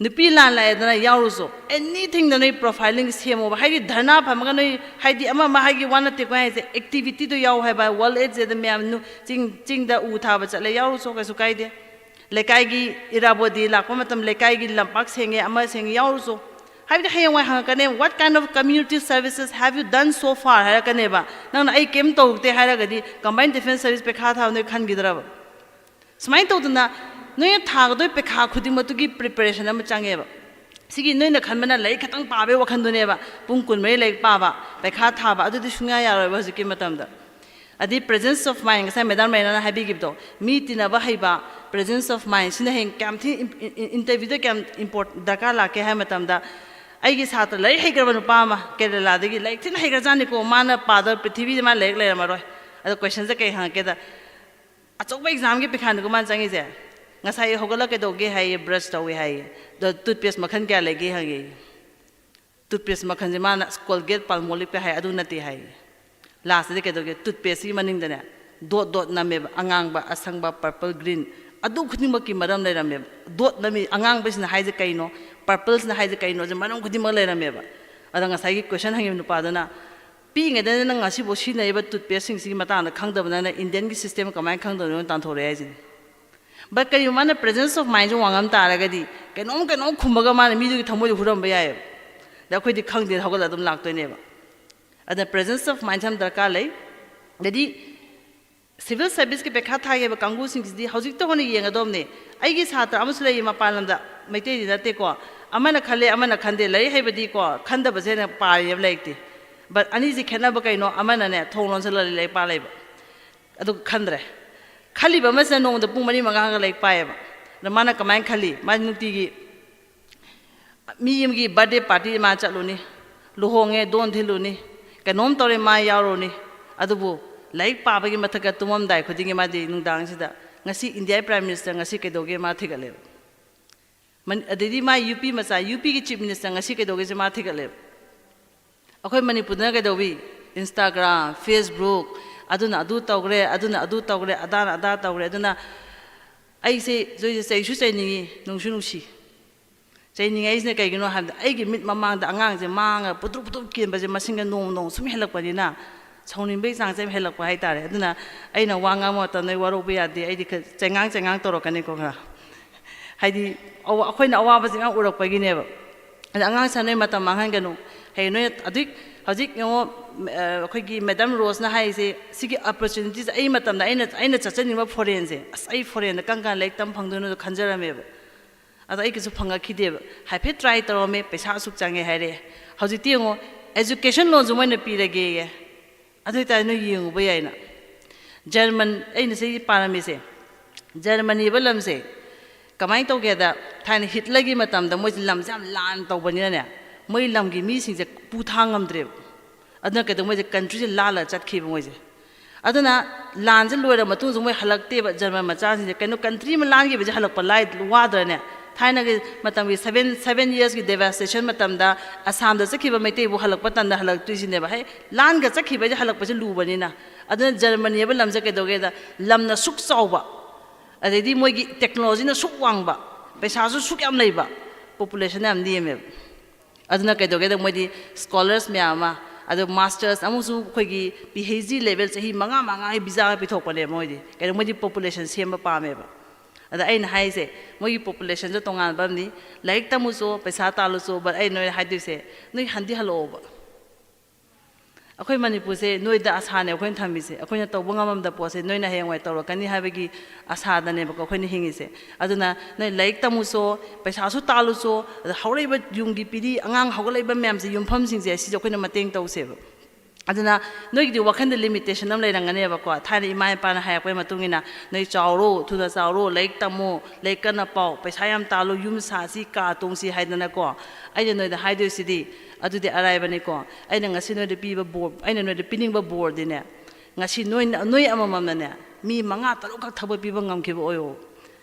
ꯅꯨꯄꯤ ꯂꯥꯟ ꯂꯥꯛꯑꯦꯗꯅ, ꯌꯥꯎꯔꯨꯆꯣ꯫ Anything ꯗ ꯅꯣꯏ profiling ꯁꯦꯝꯃꯣꯕ꯫ ꯍꯥꯏꯗꯤ ꯙꯔꯅꯥ ꯐꯝꯃꯒ ꯅꯣꯏ, ꯍꯥꯏꯗꯤ ꯑꯃ ꯑꯃ ꯍꯥꯏꯒꯤ ꯋꯥ ꯅꯠꯇꯦꯀꯣ ꯍꯥꯏꯁꯦ, activity ꯗꯣ ꯌꯥꯎ ꯍꯥꯏꯕ꯫ World AIDS Day ꯗ ꯃꯌꯥꯝ ꯅꯨ-, ꯆꯤꯡ, ꯆꯤꯡꯗ ꯎ ꯊꯥꯕ ꯆꯠꯂꯦ, ꯌꯥꯎꯔꯨꯆꯣ, ꯀꯩꯁꯨ ꯀꯥꯏꯗꯦ꯫ ꯂꯩꯀꯥꯏꯒꯤ ꯏꯔꯥꯕꯣꯠ ꯗꯦ ꯂꯥꯛꯄ ꯃꯇꯝ ꯂꯩꯀꯥꯏꯒꯤ ꯂꯝꯄꯥꯛ ꯁꯦꯡꯉꯦ, ꯑꯃ ꯁꯦꯡꯉꯦ, ꯌꯥꯎꯔꯨꯆꯣ꯫ ꯍꯥꯏꯕꯗꯤ ꯍꯌꯦꯡꯋꯥꯏ ꯍꯪꯉꯛꯀꯅꯦ, "What kind of community services have you done so far?" ꯍꯥꯏꯔꯛꯀꯅꯦꯕ꯫ ꯅꯪꯅ "ꯑꯩ ꯀꯩꯝ ꯇꯧꯔꯛꯇꯦ" ꯍꯥꯏꯔꯒꯗꯤ, combined defence service ꯄꯩꯈꯥ ꯊꯥꯕ ꯅꯣꯏ ꯈꯟꯈꯤꯗ꯭ꯔꯕ? ꯁꯨꯃꯥꯏꯅ ꯇꯧꯗꯅ ꯅꯣꯏꯅ ꯊꯥꯒꯗꯣꯏ ꯄꯩꯈꯥ ꯈꯨꯗꯤꯡꯃꯛꯇꯨꯒꯤ preparation ꯑꯃ ꯆꯪꯉꯦꯕ꯫ ꯁꯤꯒꯤ ꯅꯣꯏꯅ ꯈꯟꯕꯅ ꯂꯥꯏꯔꯤꯛ ꯈꯛꯇꯪ ꯄꯥꯕꯒꯤ ꯋꯥꯈꯜꯗꯨꯅꯦꯕ, ꯄꯨꯡ ꯀꯨꯟꯃꯔꯤ ꯂꯥꯏꯔꯤꯛ ꯄꯥꯕ, ꯄꯩꯈꯥ ꯊꯥꯕ, ꯑꯗꯨꯗꯤ ꯁꯨꯡꯌꯥ ꯌꯥꯔꯣꯏꯕ ꯍꯧꯖꯤꯛꯀꯤ ꯃꯇꯝꯗ꯫ ꯑꯗꯩ presence of mind, ꯉꯁꯥꯏ ꯃꯦꯗꯥꯝ ꯔꯦꯅꯥꯅ ꯍꯥꯏꯕꯤꯈꯤꯕꯗꯣ, ꯃꯤ ꯇꯤꯟꯅꯕ ꯍꯩꯕ, presence of mind, ꯁꯤꯅ ꯍꯌꯦꯡ ꯀꯌꯥꯝ ꯊꯤ interview ꯗ ꯀꯌꯥꯝ important ꯗꯔꯀꯥꯔ ꯂꯥꯛꯀꯦ ꯍꯥꯏꯕ ꯃꯇꯝꯗ, ꯑꯩꯒꯤ ꯁꯥꯇ꯭ꯔ ꯂꯥꯏꯔꯤꯛ ꯍꯩꯈ꯭ꯔꯕ ꯅꯨꯄꯥ ꯑꯃ ꯀꯦꯔꯦꯂꯥꯗꯒꯤ, ꯂꯥꯏꯔꯤꯛ ꯊꯤꯅ ꯍꯩꯈ꯭ꯔꯖꯥꯠꯅꯤꯀꯣ, ꯃꯥꯅ ꯄꯥꯗꯕ ꯄ꯭ꯔꯤꯊꯤꯕꯤꯗ ꯃꯥ ꯂꯥꯏꯔꯤꯛ ꯂꯩꯔꯝꯃꯔꯣꯏ꯫ ꯑꯗꯣ question ꯁꯦ ꯀꯩ ꯍꯪꯉꯛꯀꯦꯗ, ꯑꯆꯧꯕ exam ꯒꯤ ꯄꯩꯈꯥꯅꯤꯀꯣ ꯃꯥꯅ ꯆꯪꯉꯤꯁꯦ꯫ ꯉꯁꯥꯏ ꯍꯧꯒꯠꯂ ꯀꯩꯗꯧꯒꯦ ꯍꯥꯏꯌꯦ? Brush ꯇꯧꯏ ꯍꯥꯏꯌꯦ꯫ ꯑꯗꯣ toothpaste ꯃꯈꯜ ꯀꯌꯥ ꯂꯩꯒꯦ ꯍꯪꯉꯦ꯫ Toothpaste ꯃꯈꯜꯁꯦ ꯃꯥꯅ Colgate Palmolive ꯀ ꯍꯥꯏ, ꯑꯗꯨ ꯅꯠꯇꯦ ꯍꯥꯏ꯫ Last ꯇꯗꯤ ꯀꯩꯗꯧꯒꯦ? Toothpaste ꯀꯤ ꯃꯅꯤꯡꯗꯅꯦ dot dot ꯅꯝꯃꯦꯕ, ꯑꯉꯥꯡꯕ, ꯑꯁꯪꯕ, purple, green, ꯑꯗꯨ ꯈꯨꯗꯤꯡꯃꯛꯀꯤ ꯃꯔꯝ ꯂꯩꯔꯝꯃꯦꯕ꯫ Dot ꯅꯝꯃꯤ, ꯑꯉꯥꯡꯕꯁꯤꯅ ꯍꯥꯏꯁꯦ ꯀꯩꯅꯣ, purple ꯁꯤꯅ ꯍꯥꯏꯁꯦ ꯀꯩꯅꯣꯁꯦ ꯃꯔꯝ ꯈꯨꯗꯤꯡꯃꯛ ꯂꯩꯔꯝꯃꯦꯕ꯫ ꯑꯗ ꯉꯁꯥꯏꯒꯤ question ꯍꯪꯉꯤꯕ ꯅꯨꯄꯥꯗꯨꯅ, "ꯄꯤꯛꯏꯉꯩꯗ ꯅꯪ ꯉꯁꯤꯐꯥꯎ ꯁꯤꯖꯤꯟꯅꯔꯤꯕ toothpaste ꯁꯤꯡꯁꯤꯒꯤ ꯃꯇꯥꯡꯗ ꯈꯪꯗꯕ ꯅꯪꯅ Indian ꯒꯤ system ꯀꯃꯥꯏꯅ ꯈꯪꯗꯕꯅꯣ?" ꯇꯥꯟꯊꯣꯔꯛꯑꯦ ꯍꯥꯏꯁꯤꯅꯤ꯫ But ꯀꯔꯤꯒꯨꯝꯕ ꯃꯥꯅ presence of mind ꯁꯦ ꯋꯥꯡꯉꯝ ꯇꯥꯔꯒꯗꯤ, ꯀꯩꯅꯣꯝ ꯀꯩꯅꯣꯝ ꯈꯨꯝꯃꯒ ꯃꯥꯅ ꯃꯤꯗꯨꯒꯤ ꯊꯃꯣꯏꯗꯣ ꯍꯨꯔꯝꯕ ꯌꯥꯏꯑꯕ꯫ ꯑꯗ ꯑꯩꯈꯣꯏꯗꯤ ꯈꯪꯗꯦ, ꯍꯧꯒꯠꯂ ꯑꯗꯨꯝ ꯂꯥꯛꯇꯣꯏꯅꯦꯕ꯫ ꯑꯗ presence of mind ꯁꯦ ꯌꯥꯝ ꯗꯔꯀꯥꯔ ꯂꯩ꯫ ꯑꯗꯩꯗꯤ civil service ꯀꯤ ꯄꯩꯈꯥ ꯊꯥꯒꯦꯕ ꯀꯥꯡꯕꯨꯁꯤꯡꯁꯤꯗꯤ ꯍꯧꯖꯤꯛꯇ ꯍꯧꯅ ꯌꯦꯡꯒꯗꯧꯕꯅꯦ꯫ ꯑꯩꯒꯤ ꯁꯥꯇ꯭ꯔ ꯑꯃꯁꯨ ꯂꯩꯌꯦ ꯃꯄꯥꯟ ꯂꯝꯗ, ꯃꯩꯇꯩꯗꯤ ꯅꯠꯇꯦꯀꯣ, ꯑꯃꯅ ꯈꯜꯂꯦ, ꯑꯃꯅ ꯈꯟꯗꯦ, ꯂꯥꯏꯔꯤꯛ ꯍꯩꯕꯗꯤꯀꯣ ꯈꯟꯗꯕꯁꯦ ꯍꯦꯟꯅ ꯄꯥꯔꯤꯑꯕ ꯂꯥꯏꯔꯤꯛꯇꯤ꯫ But ꯑꯅꯤꯁꯤ ꯈꯦꯠꯅꯕ ꯀꯩꯅꯣ? ꯑꯃꯅꯅꯦ ꯊꯣꯡ ꯂꯣꯟꯁꯤꯜꯂ ꯂꯥꯏꯔꯤꯛ ꯄꯥ ꯂꯩꯕ, ꯑꯗꯨꯒ ꯈꯟꯗ꯭ꯔꯦ꯫ ꯈꯜꯂꯤꯕ ꯑꯃꯁꯤꯅ ꯅꯣꯡꯃꯗ ꯄꯨꯡ ꯃꯔꯤ ꯃꯉꯥꯒ ꯂꯥꯏꯔꯤꯛ ꯄꯥꯏꯌꯦꯕ꯫ ꯑꯗ ꯃꯥꯅ ꯀꯃꯥꯏꯅ ꯈꯜꯂꯤ? ꯃꯥ ꯅꯨꯡꯇꯤꯒꯤ ꯃꯤ ꯑꯃꯒꯤ birthday party ꯃꯥ ꯆꯠꯂꯨꯅꯤ, ꯂꯨꯍꯣꯡꯉꯦ ꯗꯣꯟ ꯊꯤꯜꯂꯨꯅꯤ, ꯀꯩꯅꯣꯝ ꯇꯧꯔꯦ ꯃꯥ ꯌꯥꯎꯔꯨꯅꯤ꯫ ꯑꯗꯨꯕꯨ ꯂꯥꯏꯔꯤꯛ ꯄꯥꯕꯒꯤ ꯃꯊꯛꯇ ꯇꯨꯝꯃꯝꯗꯥꯏ ꯈꯨꯗꯤꯡꯒꯤ ꯃꯥꯗꯤ ꯅꯨꯡꯗꯥꯡꯁꯤꯗ ꯉꯁꯤ India ꯒꯤ Prime Minister ꯉꯁꯤ ꯀꯩꯗꯧꯒꯦ ꯃꯥ ꯊꯤꯒꯠꯂꯦꯕ꯫ ꯃꯅꯤ-, ꯑꯗꯩꯗꯤ ꯃꯥ ꯌꯨ ꯄꯤ ꯃꯆꯥ, ꯌꯨ ꯄꯤ ꯒꯤ Chief Minister ꯉꯁꯤ ꯀꯩꯗꯧꯒꯦꯁꯦ ꯃꯥ ꯊꯤꯒꯠꯂꯦꯕ꯫ ꯑꯩꯈꯣꯏ ꯃꯅꯤꯄꯨꯔꯗꯅ ꯀꯩꯗꯧꯋꯤ? Instagram, Facebook, ꯑꯗꯨꯅ ꯑꯗꯨ ꯇꯧꯈ꯭ꯔꯦ, ꯑꯗꯨꯅ ꯑꯗꯨ ꯇꯧꯈ꯭ꯔꯦ, ꯑꯗꯥꯅ ꯑꯗꯥ ꯇꯧꯈ꯭ꯔꯦ꯫ ꯑꯗꯨꯅ ꯑꯩꯁꯦ ꯆꯩꯁꯨ ꯆꯩꯅꯤꯡꯉꯤ, ꯅꯨꯡꯁꯨ ꯅꯨꯡꯁꯤ꯫ ꯆꯩꯅꯤꯡꯉꯛꯏꯁꯤꯅ ꯀꯩꯒꯤꯅꯣ ꯍꯥꯏꯕꯗ, ꯑꯩꯒꯤ ꯃꯤꯠ ꯃꯃꯥꯡꯗ ꯑꯉꯥꯡꯁꯦ ꯃꯥꯡꯉꯒ ꯄꯨꯇ꯭ꯔꯨꯛ ꯄꯨꯇ꯭ꯔꯨꯛ ꯀꯦꯟꯕꯁꯦ ꯃꯁꯤꯡꯒ ꯅꯣꯡꯃ ꯅꯣꯡꯃ ꯁꯨꯝ ꯍꯦꯜꯂꯛꯄꯅꯤꯅ, ꯁꯥꯎꯅꯤꯡꯕꯒꯤ ꯆꯥꯡꯁꯦ ꯌꯥꯝ ꯍꯦꯜꯂꯛꯄ ꯍꯥꯏꯇꯥꯔꯦ꯫ ꯑꯗꯨꯅ ꯑꯩꯅ ꯋꯥ ꯉꯥꯡꯕ ꯃꯇꯝꯗ ꯑꯩ ꯋꯥꯔꯧꯕ ꯌꯥꯗꯦ, ꯑꯩꯗꯤ ꯈꯔ ꯆꯩꯉꯥꯡ ꯆꯩꯉꯥꯡ ꯇꯧꯔꯛꯀꯅꯤꯀꯣ ꯈꯔ꯫ ꯍꯥꯏꯗꯤ ꯑꯋꯥ-, ꯑꯩꯈꯣꯏꯅ ꯑꯋꯥꯕꯁꯦ ꯃꯌꯥꯝ ꯎꯔꯛꯄꯒꯤꯅꯦꯕ꯫ ꯑꯗ ꯑꯉꯥꯡ ꯁꯥꯟꯅꯕꯩ ꯃꯇꯝ ꯃꯥꯡꯍꯟꯒꯅꯨ꯫ ꯍꯌꯦꯡ ꯅꯣꯏꯅ ꯑꯗꯨꯏ ꯍꯧꯖꯤꯛ ꯌꯦꯡꯉꯣ, ꯑ, ꯑꯩꯈꯣꯏꯒꯤ ꯃꯦꯗꯥꯝ ꯔꯣꯁꯅ ꯍꯥꯏꯔꯤꯁꯦ, ꯁꯤꯒꯤ opportunities ꯑꯩ ꯃꯇꯝꯗ ꯑꯩꯅ, ꯑꯩꯅ ꯆꯠꯆꯅꯤꯡꯕ foreign ꯁꯦ, ꯑꯁ, ꯑꯩ foreign ꯗ ꯀꯔꯝ ꯀꯥꯟꯗ ꯂꯥꯏꯔꯤꯛ ꯇꯝ ꯐꯪꯗꯣꯏꯅꯣꯗꯣ ꯈꯟꯖꯔꯝꯃꯦꯕ꯫ ꯑꯗꯣ ꯑꯩ ꯀꯩꯁꯨ ꯐꯪꯉꯛꯈꯤꯗꯦꯕ꯫ ꯍꯥꯏꯐꯦꯠ try ꯇꯧꯔꯝꯃꯦ, ꯄꯩꯁꯥ ꯑꯁꯨꯛ ꯆꯪꯉꯦ ꯍꯥꯏꯔꯛꯑꯦ꯫ ꯍꯧꯖꯤꯛꯇꯤ ꯌꯦꯡꯉꯣ, education loan ꯁꯨ ꯃꯣꯏꯅ ꯄꯤꯔꯒꯦꯌꯦ꯫ ꯑꯗꯨ ꯑꯣꯏꯇꯥꯔꯗꯤ ꯅꯣꯏ ꯌꯦꯡꯉꯨꯕ ꯌꯥꯏꯅ꯫ ꯖꯔꯃꯟ ꯑꯩꯅ ꯁꯤ ꯄꯥꯔꯝꯃꯤꯁꯦ, ꯖꯔꯃꯅꯤ ꯍꯥꯏꯕ ꯂꯝꯁꯦ ꯀꯃꯥꯏꯅ ꯇꯧꯒꯦꯗ, ꯊꯥꯏꯅ ꯍꯤꯠꯂꯔꯒꯤ ꯃꯇꯝꯗ ꯃꯣꯏꯁꯦ ꯂꯝꯁꯦ ꯌꯥꯝ ꯂꯥꯟ ꯇꯧꯕꯅꯤꯅꯅꯦ, ꯃꯣꯏ ꯂꯝꯒꯤ ꯃꯤꯁꯤꯡꯁꯦ ꯄꯨ ꯊꯥꯡ ꯉꯝꯗ꯭ꯔꯦꯕ꯫ ꯑꯗꯨꯅ ꯀꯩꯗꯧ, ꯃꯣꯏꯁꯦ ꯀꯟꯇ꯭ꯔꯤꯁꯦ ꯂꯥꯜꯂꯒ ꯆꯠꯈꯤꯕ ꯃꯣꯏꯁꯦ꯫ ꯑꯗꯨꯅ ꯂꯥꯟꯁꯦ ꯂꯣꯏꯔ ꯃꯇꯨꯡꯁꯨ ꯃꯣꯏ ꯍꯜꯂꯛꯇꯦꯕ, ꯖꯔꯃꯟ ꯃꯆꯥꯁꯤꯡꯁꯦ꯫ ꯀꯩꯅꯣ, ꯀꯟꯇ꯭ꯔꯤ ꯑꯃ ꯂꯥꯟꯈꯤꯕꯁꯦ ꯍꯜꯂꯛꯄ ꯂꯥꯏ ꯋꯥꯗ꯭ꯔꯅꯦ? ꯊꯥꯏꯅꯒꯤ ꯃꯇꯝꯒꯤ seven seven yearsꯀꯤ devastation ꯃꯇꯝꯗ ꯑꯁꯥꯝꯗ ꯆꯠꯈꯤꯕ ꯃꯩꯇꯩꯕꯨ ꯍꯜꯂꯛꯄ ꯇꯟꯗ ꯍꯜꯂꯛꯇ꯭ꯔꯤꯁꯤꯅꯦꯕ꯫ ꯍꯦꯛ ꯂꯥꯟꯒ ꯆꯠꯈꯤꯕ ꯍꯥꯏꯁꯦ ꯍꯜꯂꯛꯄꯁꯦ ꯂꯨꯕꯅꯤꯅ꯫ ꯑꯗꯨꯅ ꯖꯔꯃꯅꯤ ꯍꯥꯏꯕ ꯂꯝꯁꯦ ꯀꯩꯗꯧꯒꯦꯗ, ꯂꯝꯅ ꯁꯨꯛ ꯆꯥꯎꯕ, ꯑꯗꯩꯗꯤ ꯃꯣꯏꯒꯤ ꯇꯦꯛꯅꯣꯂꯣꯖꯤꯅ ꯁꯨꯛ ꯋꯥꯡꯕ, ꯄꯩꯁꯥꯁꯨ ꯁꯨꯛ ꯌꯥꯝ ꯂꯩꯕ, ꯄꯣꯄꯨꯂꯦꯁꯟ ꯌꯥꯝ ꯅꯦꯝꯃꯦꯕ꯫ ꯑꯗꯨꯅ ꯀꯩꯗꯧꯒꯦꯗ, ꯃꯣꯏꯗꯤ ꯁ꯭ꯀꯣꯂꯔꯁ ꯃꯌꯥꯝ ꯑꯃ, ꯑꯗꯣ ꯃꯥꯁꯇꯔꯁ ꯑꯃꯁꯨ ꯑꯩꯈꯣꯏꯒꯤ ꯄꯤ ꯑꯩꯆ ꯗꯤ ꯂꯦꯚꯦꯜ ꯆꯍꯤ ꯃꯉꯥ ꯃꯉꯥꯒꯤ ꯚꯤꯖꯥꯒ ꯄꯤꯊꯣꯛꯄꯅꯦꯕ ꯃꯣꯏꯗꯤ꯫ ꯀꯩꯅꯣ, ꯃꯣꯏꯗꯤ ꯄꯣꯄꯨꯂꯦꯁꯟ ꯁꯦꯝꯕ ꯄꯥꯝꯃꯦꯕ꯫ ꯑꯗ ꯑꯩꯅ ꯍꯥꯏꯁꯦ, ꯃꯣꯏꯒꯤ ꯄꯣꯄꯨꯂꯦꯁꯟꯁꯨ ꯇꯣꯉꯥꯟꯕ ꯑꯃꯅꯤ꯫ ꯂꯥꯏꯔꯤꯛ ꯇꯝꯃꯨꯆꯣ, ꯄꯩꯁꯥ ꯇꯥꯜꯂꯨꯆꯣ, but ꯑꯩ ꯅꯣꯏꯗ ꯍꯥꯏꯗꯣꯏꯁꯦ, ꯅꯣꯏ ꯍꯟꯗꯤ ꯍꯜꯂꯛꯑꯣꯕ꯫ ꯑꯩꯈꯣꯏ ꯃꯅꯤꯄꯨꯔꯁꯦ ꯅꯣꯏꯗ ꯑꯁꯥꯅꯦ ꯑꯩꯈꯣꯏꯅ ꯊꯝꯃꯤꯁꯦ꯫ ꯑꯩꯈꯣꯏꯅ ꯇꯧꯕ ꯉꯝꯃꯝꯗ ꯄꯣꯠꯁꯦ ꯅꯣꯏꯅ ꯍꯌꯦꯡꯋꯥꯏ ꯇꯧꯔꯛꯀꯅꯤ ꯍꯥꯏꯕꯒꯤ ꯑꯁꯥꯗꯅꯦꯕꯀꯣ ꯑꯩꯈꯣꯏꯅ ꯍꯤꯡꯉꯤꯁꯦ꯫ ꯑꯗꯨꯅ ꯅꯣꯏ ꯂꯥꯏꯔꯤꯛ ꯇꯝꯃꯨꯆꯣ, ꯄꯩꯁꯥꯁꯨ ꯇꯥꯜꯂꯨꯆꯣ, ꯑꯗ ꯍꯧꯔꯛꯏꯕ ꯌꯨꯝꯒꯤ ꯄꯤꯔꯤ, ꯑꯉꯥꯡ ꯍꯧꯒꯠꯂꯛꯏꯕ ꯃꯌꯥꯝꯁꯦ, ꯌꯨꯝꯐꯝꯁꯤꯡꯁꯦ, ꯁꯤꯁꯦ ꯑꯩꯈꯣꯏꯅ ꯃꯇꯦꯡ ꯇꯧꯁꯦꯕ꯫ ꯑꯗꯨꯅ ꯅꯣꯏꯒꯤꯗꯤ ꯋꯥꯈꯜꯗ ꯂꯤꯃꯤꯇꯦꯁꯟ ꯑꯃ ꯂꯩꯔꯝꯒꯅꯦꯕꯀꯣ꯫ ꯊꯥꯏꯅ ꯏꯃꯥ ꯏꯄꯥꯅ ꯍꯥꯏꯔꯛꯄꯒꯤ ꯃꯇꯨꯡ ꯏꯟꯅ, "ꯅꯣꯏ ꯆꯥꯎꯔꯣ, ꯊꯨꯅ ꯆꯥꯎꯔꯣ, ꯂꯥꯏꯔꯤꯛ ꯇꯝꯃꯣ, ꯂꯥꯏꯔꯤꯛ ꯀꯟꯅ ꯄꯥꯎ, ꯄꯩꯁꯥ ꯌꯥꯝ ꯇꯥꯜꯂꯣ, ꯌꯨꯝ ꯁꯥꯁꯤ, ꯀꯥ ꯇꯣꯡꯁꯤ" ꯍꯥꯏꯗꯅꯀꯣ꯫ ꯑꯩꯅ ꯅꯣꯏꯗ ꯍꯥꯏꯗꯣꯏꯁꯤꯗꯤ, ꯑꯗꯨꯗꯤ ꯑꯔꯥꯏꯕꯅꯤꯀꯣ꯫ ꯑꯩꯅ ꯉꯁꯤ ꯅꯣꯏꯗ ꯄꯤꯕ ꯕꯣꯔ, ꯑꯩꯅ ꯅꯣꯏꯗ ꯄꯤꯅꯤꯡꯕ ꯕꯣꯔꯗꯤꯅꯦ, ꯉꯁꯤ ꯅꯣꯏ, ꯅꯣꯏ ꯑꯃꯃꯝꯅꯅꯦ, ꯃꯤ ꯃꯉꯥ ꯇꯔꯨꯛꯈꯛ ꯊꯕꯛ ꯄꯤꯕ ꯉꯝꯈꯤꯕ ꯑꯣꯏꯌꯣ꯫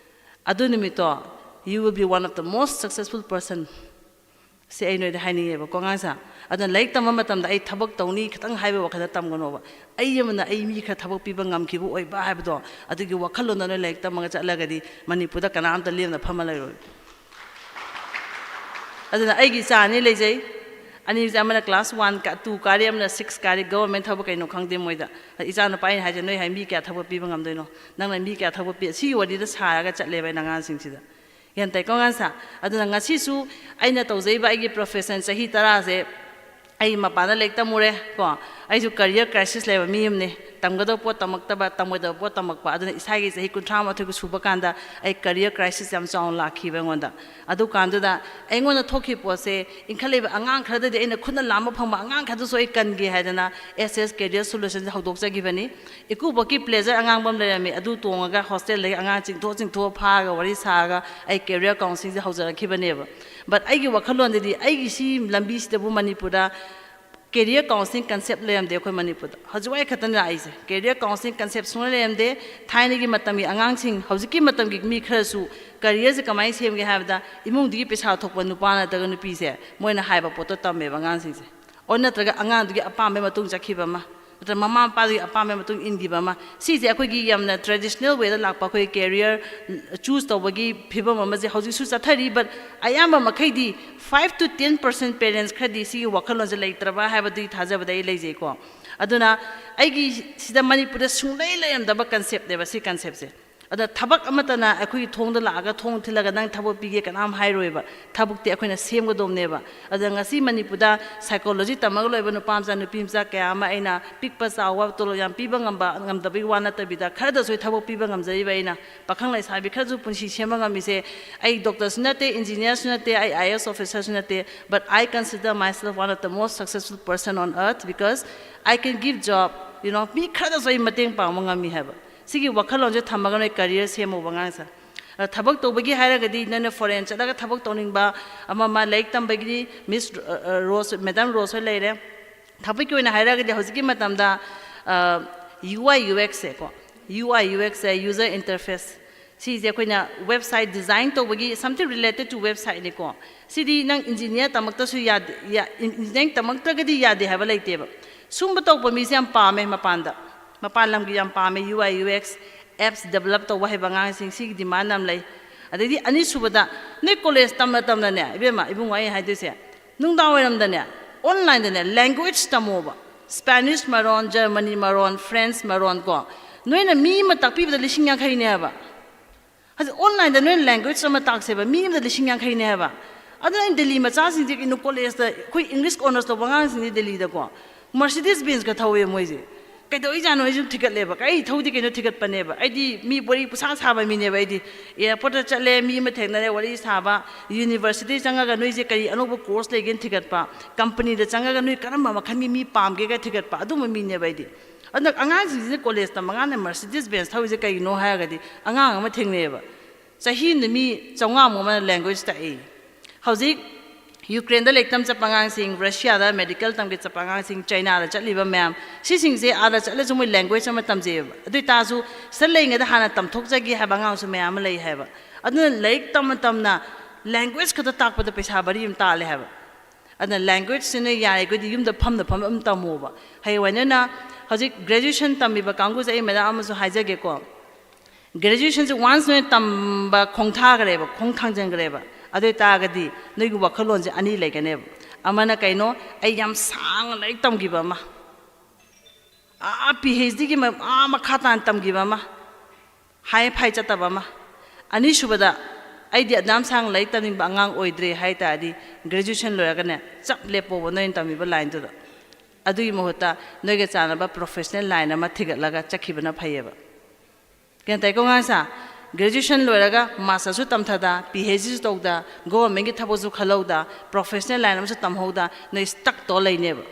ꯑꯗꯨ ꯅꯨꯃꯤꯠꯇꯣ, you will be one of the most successful person꯫ ꯁꯤ ꯑꯩ ꯅꯣꯏꯗ ꯍꯥꯏꯅꯤꯡꯉꯦꯕꯀꯣ, ꯑꯉꯥꯡꯁꯥ꯫ ꯑꯗꯨꯅ ꯂꯥꯏꯔꯤꯛ ꯇꯝꯕ ꯃꯇꯝꯗ ꯑꯩ ꯊꯕꯛ ꯇꯧꯅꯤ ꯈꯤꯇꯪ ꯍꯥꯏꯕ ꯋꯥꯈꯜꯗ ꯇꯝꯒꯅꯣꯕ꯫ ꯑꯩ ꯑꯃꯅ ꯑꯩ ꯃꯤ ꯈꯔ ꯊꯕꯛ ꯄꯤꯕ ꯉꯝꯈꯤꯕ ꯑꯣꯏꯕ ꯍꯥꯏꯕꯗꯣ, ꯑꯗꯨꯒꯤ ꯋꯥꯈꯜꯂꯣꯟꯗ ꯅꯣꯏ ꯂꯥꯏꯔꯤꯛ ꯇꯝꯃꯒ ꯆꯠꯂꯒꯗꯤ ꯃꯅꯤꯄꯨꯔꯗ ꯀꯅꯥꯝꯇ ꯂꯦꯝꯅ ꯐꯝꯃ ꯂꯩꯔꯣꯏ꯫ ꯑꯗꯨꯅ ꯑꯩꯒꯤ ꯏꯆꯥ ꯑꯅꯤ ꯂꯩꯖꯩ꯫ ꯑꯅꯤꯁꯦ ꯑꯃꯅ class one ꯀꯥ-, two ꯀꯥꯔꯤ, ꯑꯃꯅ six ꯀꯥꯔꯤ, government ꯊꯕꯛ ꯀꯩꯅꯣ ꯈꯪꯗꯦ ꯃꯣꯏꯗ꯫ ꯏꯆꯥ ꯅꯨꯄꯥ ꯑꯩꯅ ꯍꯥꯏꯁꯦ, "ꯅꯣꯏ ꯍꯥꯏ ꯃꯤ ꯀꯌꯥ ꯊꯕꯛ ꯄꯤꯕ ꯉꯝꯗꯣꯏꯅꯣ? ꯅꯪꯅ ꯃꯤ ꯀꯌꯥ ꯊꯕꯛ ꯄꯤ?" ꯁꯤꯒꯤ ꯋꯥꯔꯤꯗ ꯁꯥꯔꯒ ꯆꯠꯂꯦꯕ ꯑꯩꯅ ꯑꯉꯥꯡꯁꯤꯡꯁꯤꯗ꯫ ꯒ꯭ꯌꯥꯟ ꯇꯥꯏꯀꯣ, ꯑꯉꯥꯡꯁꯥ? ꯑꯗꯨꯅ ꯉꯁꯤꯁꯨ ꯑꯩꯅ ꯇꯧꯖꯩꯕ ꯑꯩꯒꯤ profession ꯆꯍꯤ ꯇꯔꯥꯁꯦ, ꯑꯩ ꯃꯄꯥꯟꯗ ꯂꯥꯏꯔꯤꯛ ꯇꯝꯃꯨꯔꯦ ꯀꯣ, ꯑꯩꯁꯨ career crisis ꯂꯩꯕ ꯃꯤ ꯑꯃꯅꯤ꯫ ꯇꯝꯒꯗꯕ ꯄꯣꯠ ꯇꯝꯃꯛꯇꯕ, ꯇꯝꯒꯗꯕ ꯄꯣꯠ ꯇꯝꯃꯛꯄ꯫ ꯑꯗꯨꯅ ꯏꯁꯥꯒꯤ ꯆꯍꯤ ꯀꯨꯟꯊ꯭ꯔꯥ ꯃꯥꯊꯣꯏꯒ ꯁꯨꯕ ꯀꯥꯟꯗ ꯑꯩ career crisis ꯌꯥꯝ ꯆꯥꯎꯅ ꯂꯥꯛꯈꯤꯕ ꯑꯩꯉꯣꯟꯗ꯫ ꯑꯗꯨꯀꯥꯟꯗꯨꯗ ꯑꯩꯉꯣꯟꯗ ꯊꯣꯛꯈꯤꯕ ꯄꯣꯠꯁꯦ, ꯏꯟꯈꯠꯂꯛꯏꯕ ꯑꯉꯥꯡ ꯈꯔꯗꯗꯤ ꯑꯩꯅ ꯈꯨꯠꯅ ꯂꯥꯝꯕ ꯐꯪꯕ ꯑꯉꯥꯡ ꯈꯔꯗꯁꯨ ꯑꯩ ꯀꯟꯒꯦ ꯍꯥꯏꯗꯅ S S Career Solutions ꯍꯧꯗꯣꯛꯆꯈꯤꯕꯅꯤ꯫ ꯏꯀꯨꯕꯣꯛꯀꯤ Pleasure ꯑꯉꯥꯡꯕ ꯑꯃ ꯂꯩꯔꯝꯃꯤ, ꯑꯗꯨ ꯇꯣꯡꯉꯒ hostelꯗꯒꯤ ꯑꯉꯥꯡ ꯆꯤꯡꯊꯣꯛ ꯆꯤꯡꯊꯣꯛ ꯐꯥꯔꯒ ꯋꯥꯔꯤ ꯁꯥꯔꯒ ꯑꯩ career counsellingꯁꯦ ꯍꯧꯖꯔꯛꯈꯤꯕꯅꯦꯕ꯫ But ꯑꯩꯒꯤ ꯋꯥꯈꯜꯂꯣꯟꯗꯗꯤ ꯑꯩꯒꯤ ꯁꯤ ꯂꯝꯕꯤꯁꯤꯗꯕꯨ ꯃꯅꯤꯄꯨꯔꯗ career counselling concept ꯂꯩꯔꯝꯗꯦ ꯑꯩꯈꯣꯏ ꯃꯅꯤꯄꯨꯔꯗ꯫ ꯍꯧꯖꯤꯛ ꯋꯥꯏ ꯈꯛꯇꯅ ꯂꯥꯛꯏꯁꯦ꯫ Career counselling concept ꯁꯨꯡꯂꯩ ꯂꯩꯔꯝꯗꯦ꯫ ꯊꯥꯏꯅꯒꯤ ꯃꯇꯝꯒꯤ ꯑꯉꯥꯡꯁꯤꯡ, ꯍꯧꯖꯤꯛꯀꯤ ꯃꯇꯝꯒꯤ ꯃꯤ ꯈꯔꯁꯨ careerꯁꯦ ꯀꯃꯥꯏꯅ ꯁꯦꯝꯒꯦ ꯍꯥꯏꯕꯗ, ꯏꯃꯨꯡꯗꯒꯤ ꯄꯩꯁꯥ ꯊꯣꯛꯄ ꯅꯨꯄꯥ ꯅꯠꯇ꯭ꯔꯒ ꯅꯨꯄꯤꯁꯦ ꯃꯣꯏꯅ ꯍꯥꯏꯕ ꯄꯣꯠꯇꯣ ꯇꯝꯃꯦꯕ ꯑꯉꯥꯡꯁꯤꯡꯁꯦ꯫ ꯑꯣꯔ ꯅꯠꯇ꯭ꯔꯒ ꯑꯉꯥꯡꯗꯨꯒꯤ ꯑꯄꯥꯝꯕꯒꯤ ꯃꯇꯨꯡ ꯆꯠꯈꯤꯕ ꯑꯃ, ꯅꯠꯇ꯭ꯔꯒ ꯃꯃꯥ ꯃꯄꯥꯗꯨꯒꯤ ꯑꯄꯥꯝꯕꯒꯤ ꯃꯇꯨꯡ ꯏꯟꯈꯤꯕ ꯑꯃ, ꯁꯤꯁꯦ ꯑꯩꯈꯣꯏꯒꯤ ꯌꯥꯝꯅ traditional wayꯗ ꯂꯥꯛꯄ ꯑꯩꯈꯣꯏ career choose ꯇꯧꯕꯒꯤ ꯐꯤꯕꯝ ꯑꯃꯁꯦ ꯍꯧꯖꯤꯛꯁꯨ ꯆꯠꯊꯔꯤ꯫ But ꯑꯌꯥꯝꯕ ꯃꯈꯩꯗꯤ five to ten percent parents ꯈꯔꯗꯤ ꯁꯤꯒꯤ ꯋꯥꯈꯜꯂꯣꯟꯁꯦ ꯂꯩꯇ꯭ꯔꯕ ꯍꯥꯏꯕꯗꯨꯒꯤ ꯊꯥꯖꯕꯗ ꯑꯩ ꯂꯩꯖꯩꯀꯣ꯫ ꯑꯗꯨꯅ ꯑꯩꯒꯤ ꯁꯤꯗ ꯃꯅꯤꯄꯨꯔꯗ ꯁꯨꯡꯂꯩ ꯂꯩꯔꯝꯗꯕ conceptꯅꯦꯕ ꯁꯤ conceptꯁꯦ꯫ ꯑꯗ ꯊꯕꯛ ꯑꯃꯠꯇꯅ ꯑꯩꯈꯣꯏꯒꯤ ꯊꯣꯡꯗ ꯂꯥꯛꯑꯒ ꯊꯣꯡ ꯊꯤꯜꯂꯒ "ꯅꯪ ꯊꯕꯛ ꯄꯤꯒꯦ" ꯀꯅꯥꯝ ꯍꯥꯏꯔꯣꯏꯕ꯫ ꯊꯕꯛꯇꯤ ꯑꯩꯈꯣꯏꯅ ꯁꯦꯝꯒꯗꯧꯕꯅꯦꯕ꯫ ꯑꯗ ꯉꯁꯤ ꯃꯅꯤꯄꯨꯔꯗ psychology ꯇꯝꯃꯒ ꯂꯣꯏꯕ ꯅꯨꯄꯥ ꯃꯆꯥ, ꯅꯨꯄꯤ ꯃꯆꯥ ꯀꯌꯥ ꯑꯃ ꯑꯩꯅ ꯄꯤꯛꯄ ꯆꯥꯎꯕ, ꯇꯣꯂꯣꯞ ꯌꯥꯝ ꯄꯤꯕ ꯉꯝꯕ, ꯉꯝꯗꯕꯒꯤ ꯋꯥ ꯅꯠꯇꯕꯤꯗ, ꯈꯔꯗꯁꯨ ꯑꯩ ꯊꯕꯛ ꯄꯤꯕ ꯉꯝꯖꯔꯤꯕ ꯑꯩꯅ꯫ ꯄꯥꯈꯪ ꯂꯩꯁꯥꯕꯤ ꯈꯔꯁꯨ ꯄꯨꯟꯁꯤ ꯁꯦꯝꯕ ꯉꯝꯃꯤꯁꯦ꯫ ꯑꯩ doctorꯁꯨ ꯅꯠꯇꯦ, engineerꯁꯨ ꯅꯠꯇꯦ, ꯑꯩ IAS officerꯁꯨ ꯅꯠꯇꯦ, but I consider myself one of the most successful person on earth because I can give job, you know, ꯃꯤ ꯈꯔꯗꯁꯨ ꯑꯩ ꯃꯇꯦꯡ ꯄꯥꯡꯕ ꯉꯝꯃꯤ ꯍꯥꯏꯕ꯫ ꯁꯤꯒꯤ ꯋꯥꯈꯜꯂꯣꯟꯁꯦ ꯊꯝꯃꯒ ꯅꯣꯏ career ꯁꯦꯝꯃꯨꯕ ꯑꯉꯥꯡꯁꯦ꯫ ꯑ, ꯊꯕꯛ ꯇꯧꯕꯒꯤ ꯍꯥꯏꯔꯒꯗꯤ ꯅꯣꯏꯅ foreign ꯆꯠꯂꯒ ꯊꯕꯛ ꯇꯧꯅꯤꯡꯕ ꯑꯃ ꯑꯃ, ꯂꯥꯏꯔꯤꯛ ꯇꯝꯕꯒꯤꯗꯤ Miss ꯔꯣ-, ꯑ, ꯑ, ꯔꯣꯁ, Madam ꯔꯣꯁ ꯍꯣꯏ ꯂꯩꯔꯦ꯫ ꯊꯕꯛꯀꯤ ꯑꯣꯏꯅ ꯍꯥꯏꯔꯒꯗꯤ ꯍꯧꯖꯤꯛꯀꯤ ꯃꯇꯝꯗ, ꯑ, U I U Xꯁꯦꯀꯣ, U I U Xꯁꯦ, user interface, ꯁꯤꯁꯦ ꯑꯩꯈꯣꯏꯅ website design ꯇꯧꯕꯒꯤ, something related to websiteꯅꯤꯀꯣ꯫ ꯁꯤꯗꯤ ꯅꯪ engineer ꯇꯝꯃꯛꯇꯁꯨ ꯌꯥꯗꯦ, ꯌꯥ-, engineering ꯇꯝꯃꯛꯇ꯭ꯔꯒꯗꯤ ꯌꯥꯗꯦ ꯍꯥꯏꯕ ꯂꯩꯇꯦꯕ꯫ ꯁꯨꯝꯕ ꯇꯧꯕ ꯃꯤꯁꯦ ꯌꯥꯝ ꯄꯥꯝꯃꯦ ꯃꯄꯥꯟꯗ, ꯃꯄꯥꯟ ꯂꯝꯒꯤ ꯌꯥꯝ ꯄꯥꯝꯃꯦ꯫ U I U X, apps develop ꯇꯧꯕ ꯍꯩꯕ ꯑꯉꯥꯡꯁꯤꯡ, ꯁꯤꯒꯤ demand ꯌꯥꯝ ꯂꯩ꯫ ꯑꯗꯩꯗꯤ ꯑꯅꯤꯁꯨꯕꯗ, ꯅꯣꯏ college ꯇꯝꯅ ꯇꯝꯅꯅꯦ, ꯏꯕꯦꯝꯃ, ꯏꯕꯨꯡꯉꯣ, ꯑꯩ ꯍꯥꯏꯗꯣꯏꯁꯦ, ꯅꯨꯡꯗꯥꯡ ꯋꯥꯏꯔꯝꯗꯅꯦ, onlineꯗꯅꯦ language ꯇꯝꯃꯣꯕ꯫ Spanish ꯃꯔꯣꯟ, Germany ꯃꯔꯣꯟ, French ꯃꯔꯣꯟ ꯀꯣ꯫ ꯅꯣꯏꯅ ꯃꯤ ꯑꯃ ꯇꯥꯛꯄꯤꯕꯗ ꯂꯤꯁꯤꯡ ꯌꯥꯡꯈꯩꯅꯦ ꯍꯥꯏꯕ꯫ ꯍꯧꯖꯤꯛ onlineꯗ ꯅꯣꯏꯅ language ꯑꯃ ꯇꯥꯛꯁꯦꯕ, ꯃꯤ ꯑꯃꯗ ꯂꯤꯁꯤꯡ ꯌꯥꯡꯈꯩꯅꯦ ꯍꯥꯏꯕ꯫ ꯑꯗꯨꯅ ꯑꯩꯅ ꯗꯦꯜꯂꯤ ꯃꯆꯥꯁꯤꯡꯁꯦ ꯀꯩꯅꯣ, collegeꯇ ꯑꯩꯈꯣꯏ English honours ꯇꯧꯕ ꯑꯉꯥꯡꯁꯤꯡꯁꯦ ꯗꯦꯜꯂꯤꯗꯀꯣ, Mercedes Benzꯀ ꯊꯧꯋꯦ ꯃꯣꯏꯁꯦ꯫ ꯀꯩꯗꯧꯔꯤꯖꯥꯠꯅꯣ ꯑꯩꯁꯨ ꯊꯤꯒꯠꯂꯦꯕ꯫ ꯑꯩ ꯏꯊꯧꯗꯤ ꯀꯩꯅꯣ ꯊꯤꯒꯠꯄꯅꯦꯕ꯫ ꯑꯩꯗꯤ ꯃꯤ ꯋꯥꯔꯤ ꯄꯨꯁꯥ ꯁꯥꯕ ꯃꯤꯅꯦꯕ꯫ ꯑꯩꯗꯤ airport ꯇ ꯆꯠꯂꯦ, ꯃꯤ ꯑꯃ ꯊꯦꯡꯅꯔꯦ, ꯋꯥꯔꯤ ꯁꯥꯕ, university ꯆꯪꯉꯒ ꯅꯣꯏꯁꯦ ꯀꯔꯤ ꯑꯅꯧꯕ course ꯂꯩꯒꯦꯅ ꯊꯤꯒꯠꯄ, company ꯗ ꯆꯪꯉꯒ ꯅꯣꯏ ꯀꯔꯝꯕ ꯃꯈꯜꯒꯤ ꯃꯤ ꯄꯥꯝꯒꯦꯒ ꯊꯤꯒꯠꯄ, ꯑꯗꯨꯝꯕ ꯃꯤꯅꯦꯕ ꯑꯩꯗꯤ꯫ ꯑꯗꯨꯅ ꯑꯉꯥꯡꯁꯤꯡꯁꯤꯅ college ꯇꯝꯕ ꯑꯉꯥꯡꯅ Mercedes Benz ꯊꯧꯔꯤꯁꯦ ꯀꯩꯒꯤꯅꯣ ꯍꯥꯏꯔꯒꯗꯤ, ꯑꯉꯥꯡ ꯑꯃ ꯊꯦꯡꯅꯩꯌꯦꯕ, ꯆꯍꯤ ꯑꯃꯗ ꯃꯤ ꯆꯥꯝꯃꯉꯥꯃꯨꯛ ꯑꯃꯅ language ꯇꯥꯛꯏ꯫ ꯍꯧꯖꯤꯛ Ukraine ꯗ ꯂꯥꯏꯔꯤꯛ ꯇꯝ ꯆꯠꯄ ꯑꯉꯥꯡꯁꯤꯡ, Russia ꯗ medical ꯇꯝꯒꯦ ꯆꯠꯄ ꯑꯉꯥꯡꯁꯤꯡ, China ꯗ ꯆꯠꯂꯤꯕ ꯃꯌꯥꯝ, ꯁꯤꯁꯤꯡꯁꯦ ꯑꯥꯗ ꯆꯠꯂꯁꯨ ꯃꯣꯏ language ꯑꯃ ꯇꯝꯖꯩꯌꯦꯕ꯫ ꯑꯗꯨ ꯑꯣꯏꯇꯥꯔꯁꯨ ꯁꯤꯗ ꯂꯩꯔꯤꯉꯩꯗ ꯍꯥꯟꯅ ꯇꯝꯊꯣꯛꯆꯒꯦ ꯍꯥꯏꯕ ꯑꯉꯥꯡꯁꯨ ꯃꯌꯥꯝ ꯑꯃ ꯂꯩ ꯍꯥꯏꯕ꯫ ꯑꯗꯨꯅ ꯂꯥꯏꯔꯤꯛ ꯇꯝꯅ ꯇꯝꯅ language ꯈꯛꯇ ꯇꯥꯛꯄꯗ ꯄꯩꯁꯥ ꯚꯔꯤ ꯑꯃ ꯇꯥꯜꯂꯦ ꯍꯥꯏꯕ꯫ ꯑꯗꯨꯅ language ꯁꯤ ꯅꯣꯏ ꯌꯥꯔꯤꯈꯩꯗꯤ ꯌꯨꯝꯗ ꯐꯝꯅ ꯐꯝꯅ ꯑꯗꯨꯝ ꯇꯝꯃꯣꯕ꯫ ꯍꯌꯦꯡꯋꯥꯏ ꯅꯣꯏꯅ ꯍꯧꯖꯤꯛ graduation ꯇꯝꯃꯤꯕ ꯀꯥꯡꯕꯨꯁꯦ ꯑꯩ madam ꯑꯃꯁꯨ ꯍꯥꯏꯖꯒꯦꯀꯣ꯫ Graduation ꯁꯦ once ꯅꯣꯏ ꯇꯝꯕ ꯈꯣꯡꯊꯥꯈ꯭ꯔꯦꯕ, ꯈꯣꯡ ꯊꯥꯡꯖꯟꯈ꯭ꯔꯦꯕ, ꯑꯗꯨ ꯑꯣꯏꯇꯥꯔꯒꯗꯤ ꯅꯣꯏꯒꯤ ꯋꯥꯈꯜꯂꯣꯟꯁꯦ ꯑꯅꯤ ꯂꯩꯒꯅꯦꯕ꯫ ꯑꯃꯅ ꯀꯩꯅꯣ, ꯑꯩ ꯌꯥꯝ ꯁꯥꯡꯅ ꯂꯥꯏꯔꯤꯛ ꯇꯝꯈꯤꯕ ꯑꯃ, ꯑꯥ PhD ꯒꯤ ꯃ-, ꯑꯥ ꯃꯈꯥ ꯇꯥꯅ ꯇꯝꯈꯤꯕ ꯑꯃ, high ꯐꯥꯏ ꯆꯠꯇꯕ ꯑꯃ꯫ ꯑꯅꯤꯁꯨꯕꯗ, ꯑꯩꯗꯤ ꯑꯗꯨꯌꯥꯝ ꯁꯥꯡꯅ ꯂꯥꯏꯔꯤꯛ ꯇꯝꯅꯤꯡꯕ ꯑꯉꯥꯡ ꯑꯣꯏꯗ꯭ꯔꯦ ꯍꯥꯏ ꯇꯥꯔꯗꯤ, graduation ꯂꯣꯏꯔꯒꯅꯦ ꯆꯞ ꯂꯦꯞꯄꯣꯕ ꯅꯣꯏꯅ ꯇꯝꯃꯤꯕ line ꯗꯨꯗ꯫ ꯑꯗꯨꯒꯤ ꯃꯍꯨꯠꯇ ꯅꯣꯏꯒ ꯆꯥꯟꯅꯕ professional line ꯑꯃ ꯊꯤꯒꯠꯂꯒ ꯆꯠꯈꯤꯕꯅ ꯐꯩꯌꯦꯕ꯫ ꯒ꯭ꯌꯥꯟ ꯇꯥꯏꯀꯣ ꯑꯉꯥꯡꯁꯥ? Graduation ꯂꯣꯏꯔꯒ master ꯁꯨ ꯇꯝꯊꯗ, PhD ꯁꯨ ꯇꯧꯗ, government ꯀꯤ ꯊꯕꯛꯁꯨ ꯈꯜꯍꯧꯗ, professional line ꯑꯃꯁꯨ ꯇꯝꯍꯧꯗ, ꯅꯣꯏ stuck ꯇꯧꯔ ꯂꯩꯅꯦꯕ꯫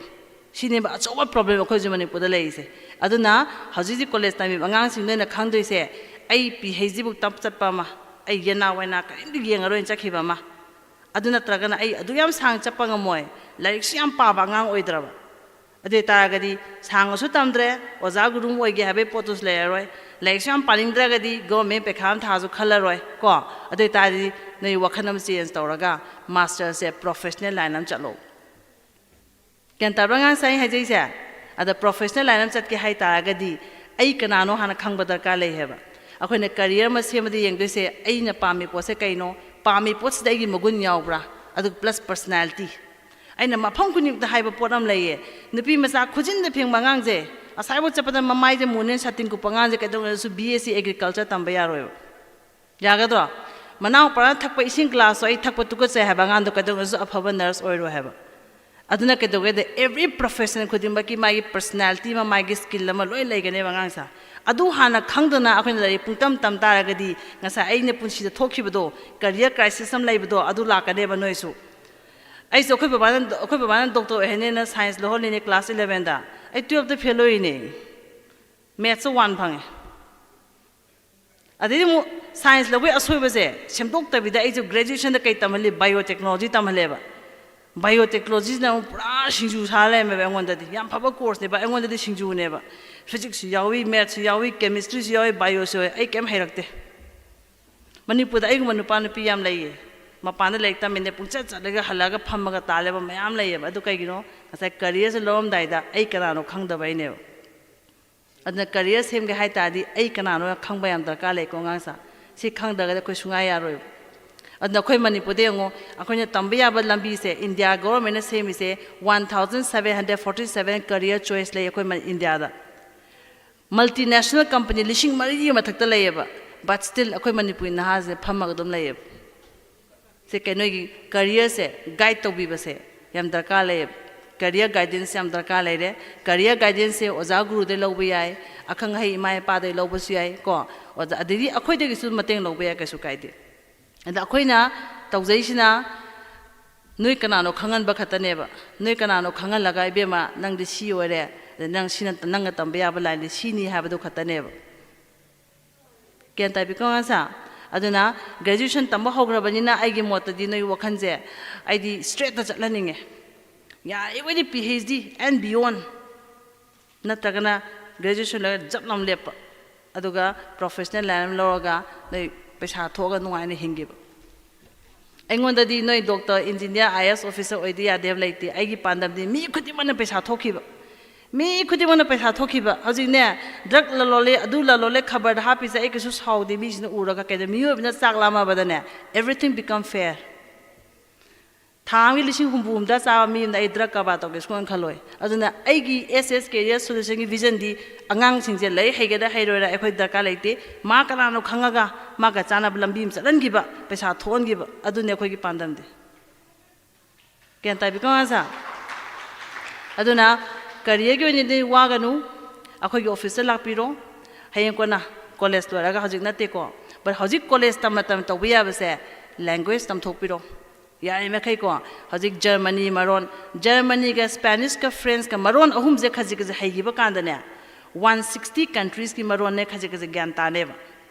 ꯁꯤꯅꯦꯕ ꯑꯆꯧꯕ problem ꯑꯩꯈꯣꯏ ꯍꯧꯖꯤꯛ ꯃꯅꯤꯄꯨꯔꯗ ꯂꯩꯔꯤꯁꯦ꯫ ꯑꯗꯨꯅ ꯍꯧꯖꯤꯛ ꯍꯧꯖꯤꯛ college ꯇꯝꯃꯤꯕ ꯑꯉꯥꯡꯁꯤꯡ ꯅꯣꯏꯅ ꯈꯪꯗꯣꯏꯁꯦ, ꯑꯩ PhD ꯕꯨꯛ ꯇꯝ ꯆꯠꯄ ꯑꯃ, ꯑꯩ ꯌꯦꯅꯥ ꯋꯥꯏꯅꯥ ꯀꯔꯤꯝꯇ ꯌꯦꯡꯉꯔꯣꯏꯅ ꯆꯠꯈꯤꯕ ꯑꯃ, ꯑꯗꯨ ꯅꯠꯇ꯭ꯔꯒꯅ ꯑꯩ ꯑꯗꯨ ꯌꯥꯝ ꯁꯥꯡꯅ ꯆꯠꯄ ꯉꯝꯃꯣꯏ, ꯂꯥꯏꯔꯤꯛꯁꯨ ꯌꯥꯝ ꯄꯥꯕ ꯑꯉꯥꯡ ꯑꯣꯏꯗ꯭ꯔꯕ꯫ ꯑꯗꯨ ꯑꯣꯏꯇꯥꯔꯒꯗꯤ ꯁꯥꯡꯉꯁꯨ ꯇꯝꯗ꯭ꯔꯦ, ꯑꯣꯖꯥ ꯒꯨꯔꯨ ꯑꯃ ꯑꯣꯏꯒꯦ ꯍꯥꯏꯕꯒꯤ ꯄꯣꯠꯇꯨꯁꯨ ꯂꯩꯔꯔꯣꯏ, ꯂꯥꯏꯔꯤꯛꯁꯨ ꯌꯥꯝ ꯄꯥꯅꯤꯡꯗ꯭ꯔꯒꯗꯤ government ꯄꯩꯈꯥ ꯑꯃ ꯊꯥꯔꯁꯨ ꯈꯜꯂꯔꯣꯏ ꯀꯣ꯫ ꯑꯗꯨ ꯑꯣꯏꯇꯥꯔꯗꯤ ꯅꯣꯏ ꯋꯥꯈꯜ ꯑꯃ change ꯇꯧꯔꯒ master ꯁꯦ professional line ꯑꯃ ꯆꯠꯂꯣ꯫ ꯒ꯭ꯌꯥꯟ ꯇꯥꯕ꯭ꯔꯥ ꯑꯉꯥꯡꯁꯦ ꯑꯩ ꯍꯥꯏꯖꯩꯁꯦ? ꯑꯗ professional line ꯑꯃ ꯆꯠꯀꯦ ꯍꯥꯏ ꯇꯥꯔꯒꯗꯤ ꯑꯩ ꯀꯅꯥꯅꯣ ꯍꯥꯟꯅ ꯈꯪꯕ ꯗꯔꯀꯥꯔ ꯂꯩ ꯍꯥꯏꯕ꯫ ꯑꯩꯈꯣꯏꯅ career ꯑꯃ ꯁꯦꯝꯕꯗ ꯌꯦꯡꯗꯣꯏꯁꯦ ꯑꯩꯅ ꯄꯥꯝꯃꯤ ꯄꯣꯠꯁꯦ ꯀꯩꯅꯣ, ꯄꯥꯝꯃꯤ ꯄꯣꯠꯁꯤꯗ ꯑꯩꯒꯤ ꯃꯒꯨꯟ ꯌꯥꯎꯕ꯭ꯔꯥ, ꯑꯗꯨꯒ plus personality꯫ ꯑꯩꯅ ꯃꯐꯝ ꯈꯨꯗꯤꯡꯃꯛꯇ ꯍꯥꯏꯕ ꯄꯣꯠ ꯑꯃ ꯂꯩꯌꯦ, ꯅꯨꯄꯤ ꯃꯆꯥ ꯈꯨꯖꯤꯟꯗ ꯐꯦꯡꯕ ꯑꯉꯥꯡꯁꯦ, ꯑꯁꯥꯏꯐꯥꯎ ꯆꯠꯄꯗ ꯃꯃꯥꯏꯁꯦ ꯃꯨꯅꯦ ꯁꯥꯇꯤꯟ ꯀꯨꯞꯄ ꯑꯉꯥꯡꯁꯦ ꯀꯩꯗꯧꯅꯗ꯭ꯔꯁꯨ BSc Agriculture ꯇꯝꯕ ꯌꯥꯔꯣꯏꯕ꯫ ꯌꯥꯒꯗ꯭ꯔꯣ? ꯃꯅꯥꯎꯄꯥꯅ ꯊꯛꯄ ꯏꯁꯤꯡ glass ꯇꯣ ꯑꯩ ꯊꯛꯄ ꯇꯨꯀꯠꯆꯩ ꯍꯥꯏꯕ ꯑꯉꯥꯡꯗꯣ ꯀꯩꯗꯧꯅꯗ꯭ꯔꯁꯨ ꯑꯐꯕ nurse ꯑꯣꯏꯔꯣꯏ ꯍꯥꯏꯕ꯫ ꯑꯗꯨꯅ ꯀꯩꯗꯧꯒꯦꯗ, every profession ꯈꯨꯗꯤꯡꯃꯛꯀꯤ ꯃꯥꯒꯤ personality ꯑꯃ, ꯃꯥꯒꯤ skill ꯑꯃ ꯂꯣꯏ ꯂꯩꯒꯅꯦꯕ ꯑꯉꯥꯡꯁꯦ꯫ ꯑꯗꯨ ꯍꯥꯟꯅ ꯈꯪꯗꯅ ꯑꯩꯈꯣꯏꯅ ꯂꯥꯏꯔꯤꯛ ꯄꯨꯡꯇꯝ ꯇꯝ ꯇꯥꯔꯒꯗꯤ, ꯉꯁꯥꯏ ꯑꯩꯅ ꯄꯨꯟꯁꯤꯗ ꯊꯣꯛꯈꯤꯕꯗꯣ, career crisis ꯑꯃ ꯂꯩꯕꯗꯣ, ꯑꯗꯨ ꯂꯥꯛꯀꯅꯦꯕ ꯅꯣꯏꯁꯨ꯫ ꯑꯩꯁꯨ ꯑꯩꯈꯣꯏ ꯕꯕꯥꯅ, ꯑꯩꯈꯣꯏ ꯕꯕꯥꯅ doctor ꯑꯣꯏꯍꯟꯅꯦꯅ science ꯂꯧꯍꯜꯂꯤꯅꯦ class elevenꯗ꯫ ꯑꯩ twelveꯇ fail ꯑꯣꯏꯔꯤꯅꯦ꯫ Mathsꯇ one ꯐꯪꯉꯦ꯫ ꯑꯗꯩꯗꯤ ꯑꯃꯨꯛ science ꯂꯧꯕꯒꯤ ꯑꯁꯣꯏꯕꯁꯦ ꯁꯦꯝꯗꯣꯛꯇꯕꯤꯗ ꯑꯩꯁꯨ graduationꯗ ꯀꯩ ꯇꯝꯍꯜꯂꯤ? Biotechnology ꯇꯝꯍꯜꯂꯦꯕ꯫ Biotechnologyꯁꯤꯅ ꯑꯃꯨꯛ ꯄꯨꯔꯥ ꯁꯤꯡꯖꯨ ꯁꯥꯔ ꯂꯩꯔꯝꯃꯦꯕ ꯑꯩꯉꯣꯟꯗꯗꯤ꯫ ꯌꯥꯝ ꯐꯕ courseꯅꯦꯕ, ꯑꯩꯉꯣꯟꯗꯗꯤ ꯁꯤꯡꯖꯨꯅꯦꯕ꯫ Physicsꯁꯨ ꯌꯥꯎꯏ, Mathsꯁꯨ ꯌꯥꯎꯏ, Chemistryꯁꯨ ꯌꯥꯎꯏ, Bioꯁꯨ ꯌꯥꯎꯏ꯫ ꯑꯩ ꯀꯩꯝ ꯍꯩꯔꯛꯇꯦ꯫ ꯃꯅꯤꯄꯨꯔꯗ ꯑꯩꯒꯨꯝꯕ ꯅꯨꯄꯥ ꯅꯨꯄꯤ ꯌꯥꯝ ꯂꯩꯌꯦ꯫ ꯃꯄꯥꯟꯗ ꯂꯥꯏꯔꯤꯛ ꯇꯝꯃꯤꯅꯦ, ꯄꯨꯡꯆꯠ ꯆꯠꯂꯒ ꯍꯜꯂꯛꯑꯒ ꯐꯝꯃꯒ ꯇꯥꯜꯂꯦꯕ ꯃꯌꯥꯝ ꯂꯩꯌꯦꯕ꯫ ꯑꯗꯨ ꯀꯩꯒꯤꯅꯣ? ꯉꯁꯥꯏ careerꯁꯦ ꯂꯧꯔꯝꯗꯥꯏꯗ ꯑꯩ ꯀꯅꯥꯅꯣ ꯈꯪꯗꯕꯩꯅꯦꯕ꯫ ꯑꯗꯨꯅ career ꯁꯦꯝꯒꯦ ꯍꯥꯏ ꯇꯥꯔꯗꯤ ꯑꯩ ꯀꯅꯥꯅꯣ ꯈꯪꯕ ꯌꯥꯝ ꯗꯔꯀꯥꯔ ꯂꯩꯀꯣ ꯑꯉꯥꯡꯁꯥ꯫ ꯁꯤ ꯈꯪꯗ꯭ꯔꯒꯗꯤ ꯑꯩꯈꯣꯏ ꯁꯨꯡꯌꯥ ꯌꯥꯔꯣꯏꯕ꯫ ꯑꯗꯨꯅ ꯑꯩꯈꯣꯏ ꯃꯅꯤꯄꯨꯔꯗ ꯌꯦꯡꯉꯣ, ꯑꯩꯈꯣꯏꯅ ꯇꯝꯕ ꯌꯥꯕ ꯂꯝꯕꯤꯁꯦ, India governmentꯅ ꯁꯦꯝꯃꯤꯁꯦ, one thousand seven hundred forty seven career choice ꯂꯩ ꯑꯩꯈꯣꯏ ꯃ-, Indiaꯗ꯫ Multinational company ꯂꯤꯁꯤꯡ ꯃꯔꯤꯒꯤ ꯃꯊꯛꯇ ꯂꯩꯌꯦꯕ, but still ꯑꯩꯈꯣꯏ ꯃꯅꯤꯄꯨꯔꯤ ꯅꯍꯥꯁꯦ ꯐꯝꯃꯒ ꯑꯗꯨꯝ ꯂꯩꯌꯦꯕ꯫ ꯁꯦ ꯀꯩ-, ꯅꯣꯏꯒꯤ careerꯁꯦ guide ꯇꯧꯕꯤꯕꯁꯦ ꯌꯥꯝ ꯗꯔꯀꯥꯔ ꯂꯩꯌꯦꯕ꯫ Career guidance ꯌꯥꯝ ꯗꯔꯀꯥꯔ ꯂꯩꯔꯦ꯫ Career guidanceꯁꯦ ꯑꯣꯖꯥ ꯒꯨꯔꯨꯗꯩ ꯂꯧꯕ ꯌꯥꯏ, ꯑꯈꯪ ꯑꯍꯩ ꯏꯃꯥ ꯏꯄꯥꯗꯩ ꯂꯧꯕꯁꯨ ꯌꯥꯏ ꯀꯣ, ꯑꯣꯖꯥ, ꯑꯗꯩꯗꯤ ꯑꯩꯈꯣꯏꯗꯒꯤꯁꯨ ꯃꯇꯦꯡ ꯂꯧꯕ ꯌꯥꯏ, ꯀꯩꯁꯨ ꯀꯥꯏꯗꯦ꯫ ꯑꯗ ꯑꯩꯈꯣꯏꯅ ꯇꯧꯖꯩꯁꯤꯅ ꯅꯣꯏ ꯀꯅꯥꯅꯣ ꯈꯪꯍꯟꯕ ꯈꯛꯇꯅꯦꯕ꯫ ꯅꯣꯏ ꯀꯅꯥꯅꯣ ꯈꯪꯍꯜꯂꯒ, "ꯏꯕꯦꯝꯃ, ꯅꯪꯗꯤ ꯁꯤ ꯑꯣꯏꯔꯦ, ꯑꯗ ꯅꯪ ꯁꯤꯅ, ꯅꯪꯅ ꯇꯝꯕ ꯌꯥꯕ lineꯗꯤ ꯁꯤꯅꯤ" ꯍꯥꯏꯕꯗꯨ ꯈꯛꯇꯅꯦꯕ꯫ ꯒ꯭ꯌꯥꯟ ꯇꯥꯕꯤꯀꯣ ꯑꯉꯥꯡꯁꯥ? ꯑꯗꯨꯅ graduation ꯇꯝꯕ ꯍꯧꯈ꯭ꯔꯕꯅꯤꯅ ꯑꯩꯒꯤ ꯃꯣꯠꯇꯗꯤ ꯅꯣꯏ ꯋꯥꯈꯜꯁꯦ ꯑꯩꯗꯤ straightꯇ ꯆꯠꯍꯟꯅꯤꯡꯉꯦ꯫ ꯌꯥꯔꯤꯈꯩꯗꯤ PhD and beyond, ꯅꯠꯇ꯭ꯔꯒꯅ graduation ꯂꯣꯏꯔ ꯖꯞ ꯂꯥꯎꯅ ꯂꯦꯞꯄ, ꯑꯗꯨꯒ professional line ꯑꯃ ꯂꯧꯔꯒ ꯅꯣꯏ ꯄꯩꯁꯥ ꯊꯣꯛꯑꯒ ꯅꯨꯡꯉꯥꯏꯅ ꯍꯤꯡꯈꯤꯕ꯫ ꯑꯩꯉꯣꯟꯗꯗꯤ ꯅꯣꯏ doctor, engineer, IAS officer ꯑꯣꯏꯗ ꯌꯥꯗꯦ ꯍꯥꯏꯕ ꯂꯩꯇꯦ꯫ ꯑꯩꯒꯤ ꯄꯥꯟꯗꯝꯗꯤ ꯃꯤ ꯈꯨꯗꯤꯡꯃꯛꯅ ꯄꯩꯁꯥ ꯊꯣꯛꯈꯤꯕ꯫ ꯃꯤ ꯈꯨꯗꯤꯡꯃꯛꯅ ꯄꯩꯁꯥ ꯊꯣꯛꯈꯤꯕ꯫ ꯍꯧꯖꯤꯛꯅꯦ, drug ꯂꯂꯣꯜꯂꯤ, ꯑꯗꯨ ꯂꯂꯣꯜꯂꯤ, ꯈꯕꯔꯗ ꯍꯥꯞꯄꯤꯁꯦ ꯑꯩ ꯀꯩꯁꯨ ꯁꯥꯎꯗꯦ꯫ ꯃꯤꯁꯤꯅ ꯎꯔꯒ ꯀꯩꯗ, ꯃꯤꯑꯣꯏꯕꯅ ꯆꯥꯛ ꯂꯥꯝꯃꯕꯗꯅꯦ, everything become fair꯫ ꯊꯥ ꯑꯃꯒꯤ ꯂꯤꯁꯤꯡ ꯍꯨꯝꯐꯨ ꯍꯨꯝꯗ꯭ꯔꯥ ꯆꯥꯕ ꯃꯤ ꯑꯃꯅ ꯑꯩ drug ꯀꯔꯕꯥꯔ ꯇꯧꯒꯦ ꯁꯨꯡꯈꯟ ꯈꯜꯂꯣꯏ꯫ ꯑꯗꯨꯅ ꯑꯩꯒꯤ S S Career Solutionꯒꯤ visionꯗꯤ ꯑꯉꯥꯡꯁꯤꯡꯁꯦ ꯂꯥꯏꯔꯤꯛ ꯍꯩꯒꯦꯔꯥ ꯍꯩꯔꯣꯏꯔꯥ ꯑꯩꯈꯣꯏ ꯗꯔꯀꯥꯔ ꯂꯩꯇꯦ꯫ ꯃꯥ ꯀꯅꯥꯅꯣ ꯈꯪꯉꯒ ꯃꯥꯒ ꯆꯥꯟꯅꯕ ꯂꯝꯕꯤ ꯑꯃ ꯆꯠꯍꯟꯈꯤꯕ, ꯄꯩꯁꯥ ꯊꯣꯛꯍꯟꯈꯤꯕ, ꯑꯗꯨꯅꯤ ꯑꯩꯈꯣꯏꯒꯤ ꯄꯥꯟꯗꯝꯗꯤ꯫ ꯒ꯭ꯌꯥꯟ ꯇꯥꯕꯤꯀꯣ ꯑꯉꯥꯡꯁꯥ? ꯑꯗꯨꯅ ꯀꯔꯤꯌꯔꯒꯤ ꯑꯣꯏꯅꯗꯤ ꯋꯥꯒꯅꯨ, ꯑꯩꯈꯣꯏꯒꯤ ꯑꯣꯐꯤꯁꯇ ꯂꯥꯛꯄꯤꯔꯣ꯫ ꯍꯌꯦꯡ ꯀꯣꯟꯅ ꯀꯣꯂꯦꯖ ꯂꯣꯏꯔꯒ, ꯍꯧꯖꯤꯛ ꯅꯠꯇꯦꯀꯣ, but ꯍꯧꯖꯤꯛ ꯀꯣꯂꯦꯖ ꯇꯝ ꯃꯇꯝ ꯇꯧꯕ ꯌꯥꯕꯁꯦ ꯂꯦꯡꯒ꯭ꯋꯦꯖ ꯇꯝꯊꯣꯛꯄꯤꯔꯣ꯫ ꯌꯥꯔꯤꯃꯈꯩꯀꯣ, ꯍꯧꯖꯤꯛ ꯖꯔꯃꯅꯤ ꯃꯔꯣꯟ, ꯖꯔꯃꯅꯤꯒ ꯁ꯭ꯄꯦꯅꯤꯁꯀ ꯐ꯭ꯔꯦꯟꯁꯀ ꯃꯔꯣꯟ ꯑꯍꯨꯝꯁꯦ ꯈꯖꯤꯛ ꯈꯖꯤꯛ ꯍꯩꯈꯤꯕ ꯀꯥꯟꯗꯅꯦ, ꯋꯥꯟ ꯁꯤꯛꯁꯇꯤ ꯀꯟꯇ꯭ꯔꯤꯁꯀꯤ ꯃꯔꯣꯟꯅꯦ ꯈꯖꯤꯛ ꯈꯖꯤꯛ ꯒ꯭ꯌꯥꯟ ꯇꯥꯅꯦꯕ꯫